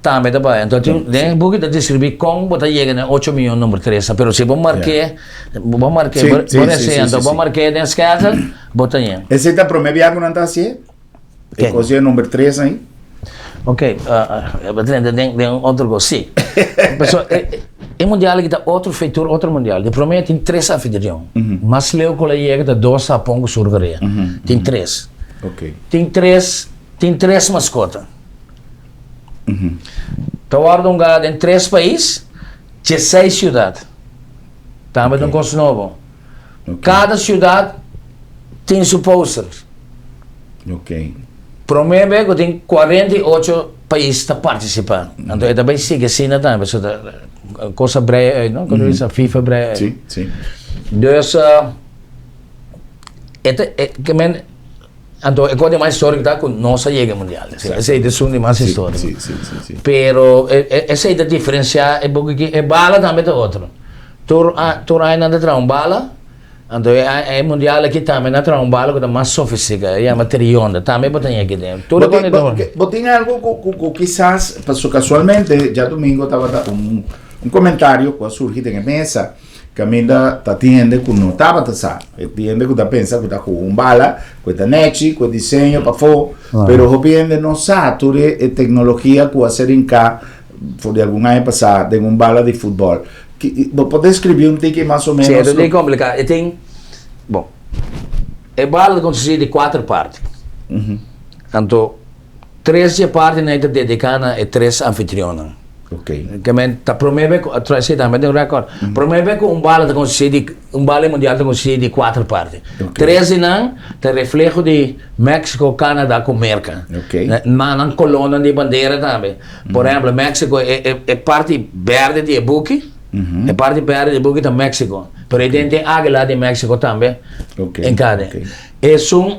tambe ta bai. Anto tin den e buki ta deskribí kon bo ta yega na e ocho mihó number tres nan. Pero si bo mark'é, bo mark'é, Sí, bo sí, bo sí, rese sí, anto sí, bo sí. mark'é den schedule, bo ta yega. Esei ta promé bia ku nan ta hasié? E kos di e number tres ahí. Ok, bo ta drenta den den otro kos, si. Pasobra e e mundial aki ta otro fetur, otro mundial. Di promé tin tres anfitrion. Mas leu ku lo yega ta dos Hapon ku Sur Korea. Tin tres. Ok. Tin tres, tin tres maskota. Ta wòrdu hungá den tres pais, diesseis siudat. Tambe ta un kos nobo. Kada siudat tin su poster. Ok. Promé be ku tin 48 pais ta partisipá. Anto e ta bai sigui asina tambe, pasobra ta kos a brei uit, no? Kono bisa FIFA brei uit. Sí, sí. Dus e ta e ke men anto e kos di mas históriko ta ku nos a yega e mundial. Esei ta esun di mas históriko. Sí, sí, sí, sí. Pero esei ta diferensiá e buki aki, e bala tambe ta otro. Tur tur aña nan ta traha un bala. Anto e e mundial aki tambe nan a traha un bala ku ta mas sofistika, e yama Trionda, tambe bo ta ña aki den. Tur Bo e tin, kos bo, ta. bo tin algo ku, ku, ku kisas, paso kasualmente djadumingo tabata un, un komentario ku a surgi den e mesa, kaminda ta tin hende ku no tabata sa, e tin hende ku ta pensa ku ta ku un bala, ku e ta nechi, ku e diseño pafó, pero hopi hende no sa tur e, e teknologia ku a ser hinká for di algun aña pasá den un bala di futbòl. Bo por describí un tiki mas o Sí, menos e ta bien complica. E tin, bon, e bala ta consistí di cuater parti. Anto, tres di e partinan ei ta dedica na e tres anfitrionnan. Ok. Ke men ta prome be ku, sí, tambe tin un record. Prome be ku un bala ta consistí di, un bala mundial ta consistí di cuater parti. Ok. Tres di nan ta refleho di Mexico, Canada ku Merca. Ok. Na nan colornan di bandera tambe. Por ehempel, Mexico, e, e, e parti berde di e buki, e parti berde di e buki ta Mexico. Pero e den tin águila di Mexico tambe Ok, en kade. ok. Esun,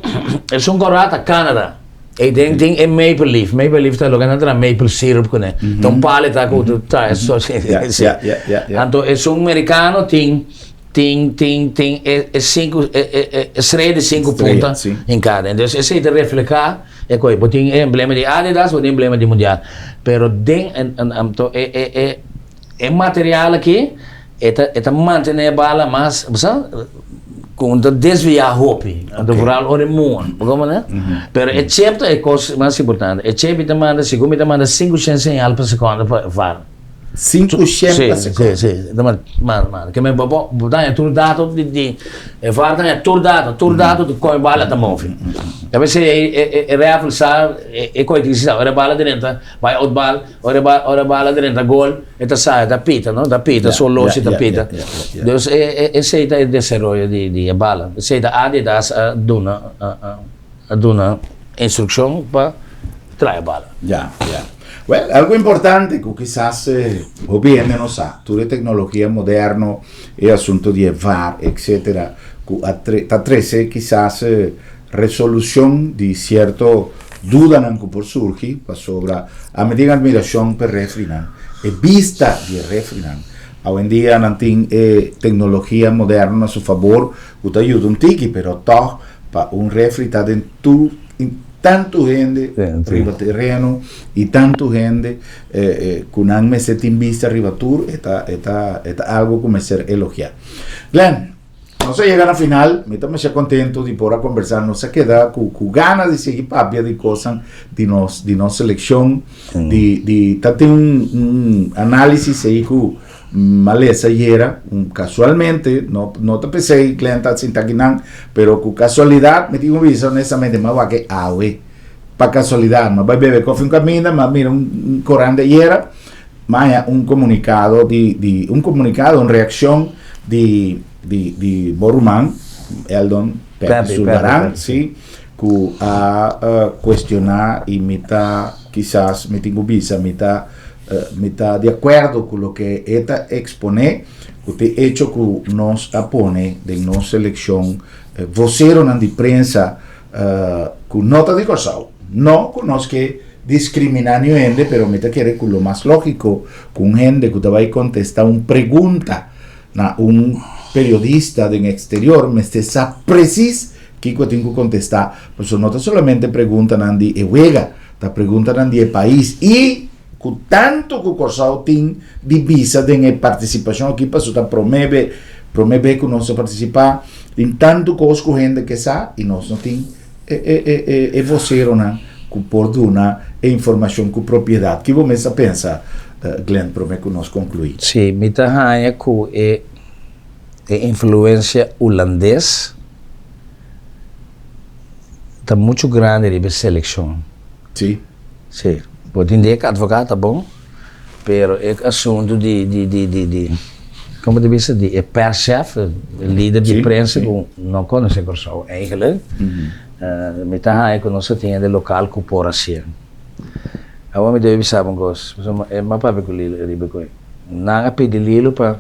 esun kòrá ta Canada. E den tin e maple leaf. Maple leaf ta loke nan ta maple syrup kuné. Ta un palo ta ku ta eso. Ja, ja, ja, ja, ja. Anto esun merikano tin tin tin tin e e sinku e e e e strea di sinku Strea, punta sí. en kade. Entonces esei ta reflehá E koe, bo tin e emblema di Adidas, bo tin emblema di Mundial. Pero den anto e e e e material aki e ta e ta mantene e bala mas, bo sa, ku no ta desviá hopi. Anto vooral ora e muha, bo komprende? Pero e chip ta e kos mas importante. E chip ta manda, segun mi ta manda sinku shen señal pa sekonde pa VAR. 500 pa seconde. Si, si. Ma, ma, ke men bo bo daña tur dato di di e VAR daña tur dato, tur dato di kon e bala ta move. A veces e e e referee sa e e koi tin sa ora e bala drenta bai out bal, ora e bala ora e bala drenta gol e ta sa e ta pita no, ta pita su oloshi ta pita. Dus e e esei ta e desaroyo di di e bala. Esei ta Adidas a duna a a a duna instrukshon pa traha e bala. Ya, ya. Well, algo importante ku kisas hopi hende no sa, tur e teknologia moderno, e asunto di e var, etcetera, ku a tre, ta trese kisas resolushon di sierto dudanan ku por surgi, pasobra ami tin admirashon p'e refrinan, e bista di e refrinan. Awendia nan tin e teknologia moderno na su fabor ku ta yuda un tiki, pero tòg pa un refri ta den tur tantu hende riba tereno y tantu hende cu nan mester tin bista riba tur e ta e ta e ta algo cu mester elogia. Glenn, nos a yega na final, mi ta masha contento di por a conversa, nos a keda cu cu gana di sigui papia di cosnan di nos di nos seleccion di di ta tin un un analisis ey cu Malesa yera, un casualmente, no, no ta p'esey Glenn ta sinta akinan, pero cu casualidad, mi tin cu bisa honestamente, m'a wak e awe, pa casualidad, m'a bay bebe koffie un caminda, m'a mira un, un corant de ayera, m'a haña un comunicado di, di, un comunicado, un reaccion di, di, di bo ruman, Eldon Pepe Pepe, Sulvaran, Pepe, si, cu a cuestiona y mi ta, kisas, mi tin cu bisa, mi ta Mi ta di akuerdo ku loke e ta eksponé, ku te echo ku nos a pone den nos selekshon voseronan di prensa ku no ta di Kòrsou. No ku nos ke diskriminá niun hende, pero mi ta kere ku lo mas lógiko ku un hende ku ta bai kontestá un pregunta na un periodista den eksterior mester sa presis kiko e tin ku kontestá, pasobra no ta solamente preguntanan di e wega, Ta preguntanan di e pais y cu tanto cu Corsou tin di bisa den e participacion aki paso ta prome be prome be cu nos a participa tin tanto cos cu hende ke sa y nos no tin e e e e e voceronan cu por duna e informacion cu propiedad. Ki bo mes a pensa Glenn prome cu nos conclui? Sí, mi ta haña cu e e influencia hulandes. Ta mucho grandi riba e seleccion. Sí. Sí. Bo tin di e advocaat ta bon, pero e asunto di di di di di como ta bisa di e perschef, e lider di prensa cu no conoce Corsou eigenlijk, mi ta haya cu nos a tin hende local cu por hacié. Awor mi debe bisa bo un cos, pasobra e m'a papia cu Lilo riba e coy. Nan a pidi Lilo pa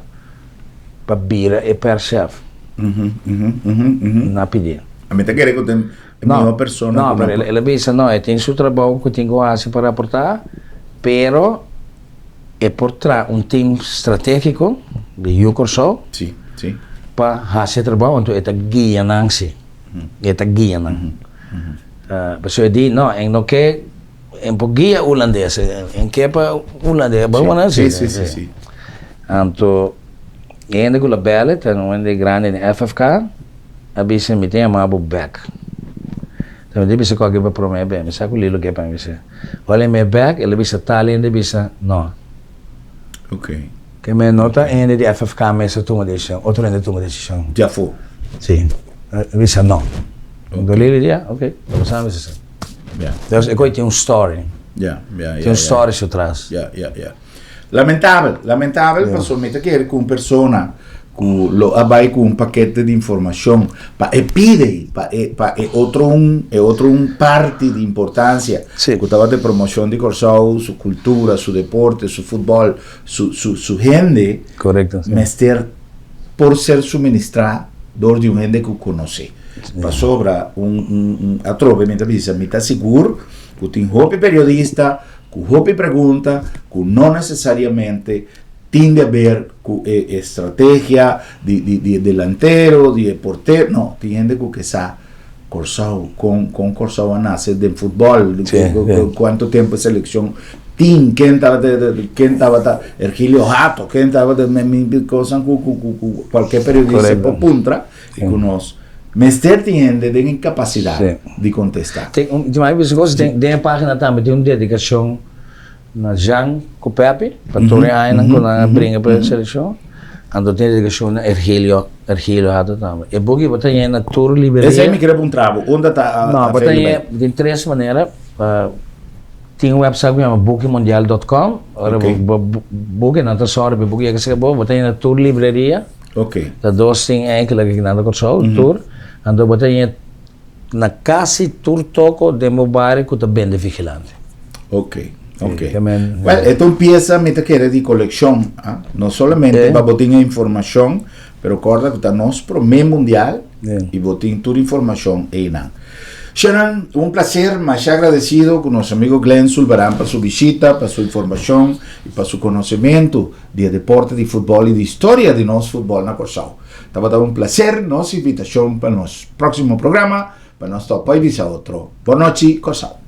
pa bira e perschef. Na pidi. A mi ta kere ku tin e mihó persona No, pero el a bisa no, e tin su trabou ku tin ku hasi pa raportá, pero e por traha un team stratégiko di Yu Kòrsou pa hasi e trabou, anto e ta guia nan si, e ta guia nan. Pasobra e di no, e no ke, e por guia hulandes, e ke pa hulandes, bo a si. Anto e hende ku la bèlè ta un hende grandi den FFK a bisa mi tin yama bo bèk. Ta mi tin bisa kòke pa promé bè mi sa ku Lilo ke pa mi bisa. Ora el yam'é bèk el a bisa tal hende bisa no. Ke men no ta hende di FFK mes a tuma desishon otro hende a tuma desishon. Djafó. Si. El bisa no. Anto Lilo di ya oke lo bo sa mi bisa si. Entonces e koi tin un story. Tin un story su tras. Lamentabel, lamentabel pasobra mi ta kere ku un persona ku lo a bai ku un pakete di informashon pa e pide pa e pa e otro un e otro un parti di importansia ku tabata e promoshon di Kòrsou, su kultura, su deporte, su futbòl, su su su hende mester por ser suministrá dor di un hende ku konosé. Pasobra un un un atrobe mi ta bisa mi ta sigur ku tin hopi periodista ku hopi pregunta ku no nesesariamente tin di haber ku e estrategia di di di e delantero, di e portero, no, tin hende ku ke sa Kòrsou, kon kon Kòrsou a nase den futbòl, kuantu tempu e selekshon tin, ken tabata ken tabata Ergilio Hato, ken tabata kosan ku ku ku kualke periodista por puntra i ku nos mester tin hende den e kapasidat di kontestá. Tin un, tin mas kos, den e página tambe tin un dedikashon. na Jean ku Pepi pa tur e añanan ku nan a bringa pa e selekshon. Anto tin dedikashon na Ergilio, Ergilio Hato tambe. E buki bo ta haña na tur libreria. Esei mi kere puntra bo, unda ta No, bo ta haña den tres manera. Tin un website ku yama bukimundial dot com, ora bo buki nan ta sòru pa e buki yega serka bo, bo ta haña na tur libreria. Ta dos tin enkele aki nan ta Kòrsou, tur. Anto bo ta haña Na kasi tur toko den bo bario ku ta bende Vigilante. Ok, ok. Well, e ta un piesa mi ta kere di kolekshon, ah. No solamente pa bo tin e informashon, pero kòrda ku ta nos promé mundial i bo tin tur informashon einan. Sharon, un plaser, masha agradesido ku nos amigo Glenn Sulvaran pa su bishita, pa su informashon i pa su konosementu di e deporte di futbòl i di historia di nos futbòl na Kòrsou. Tabata un plaser, nos invitashon pa nos. Próximo programa pa nos topa y bisa otro. Bon nochi, Kòrsou.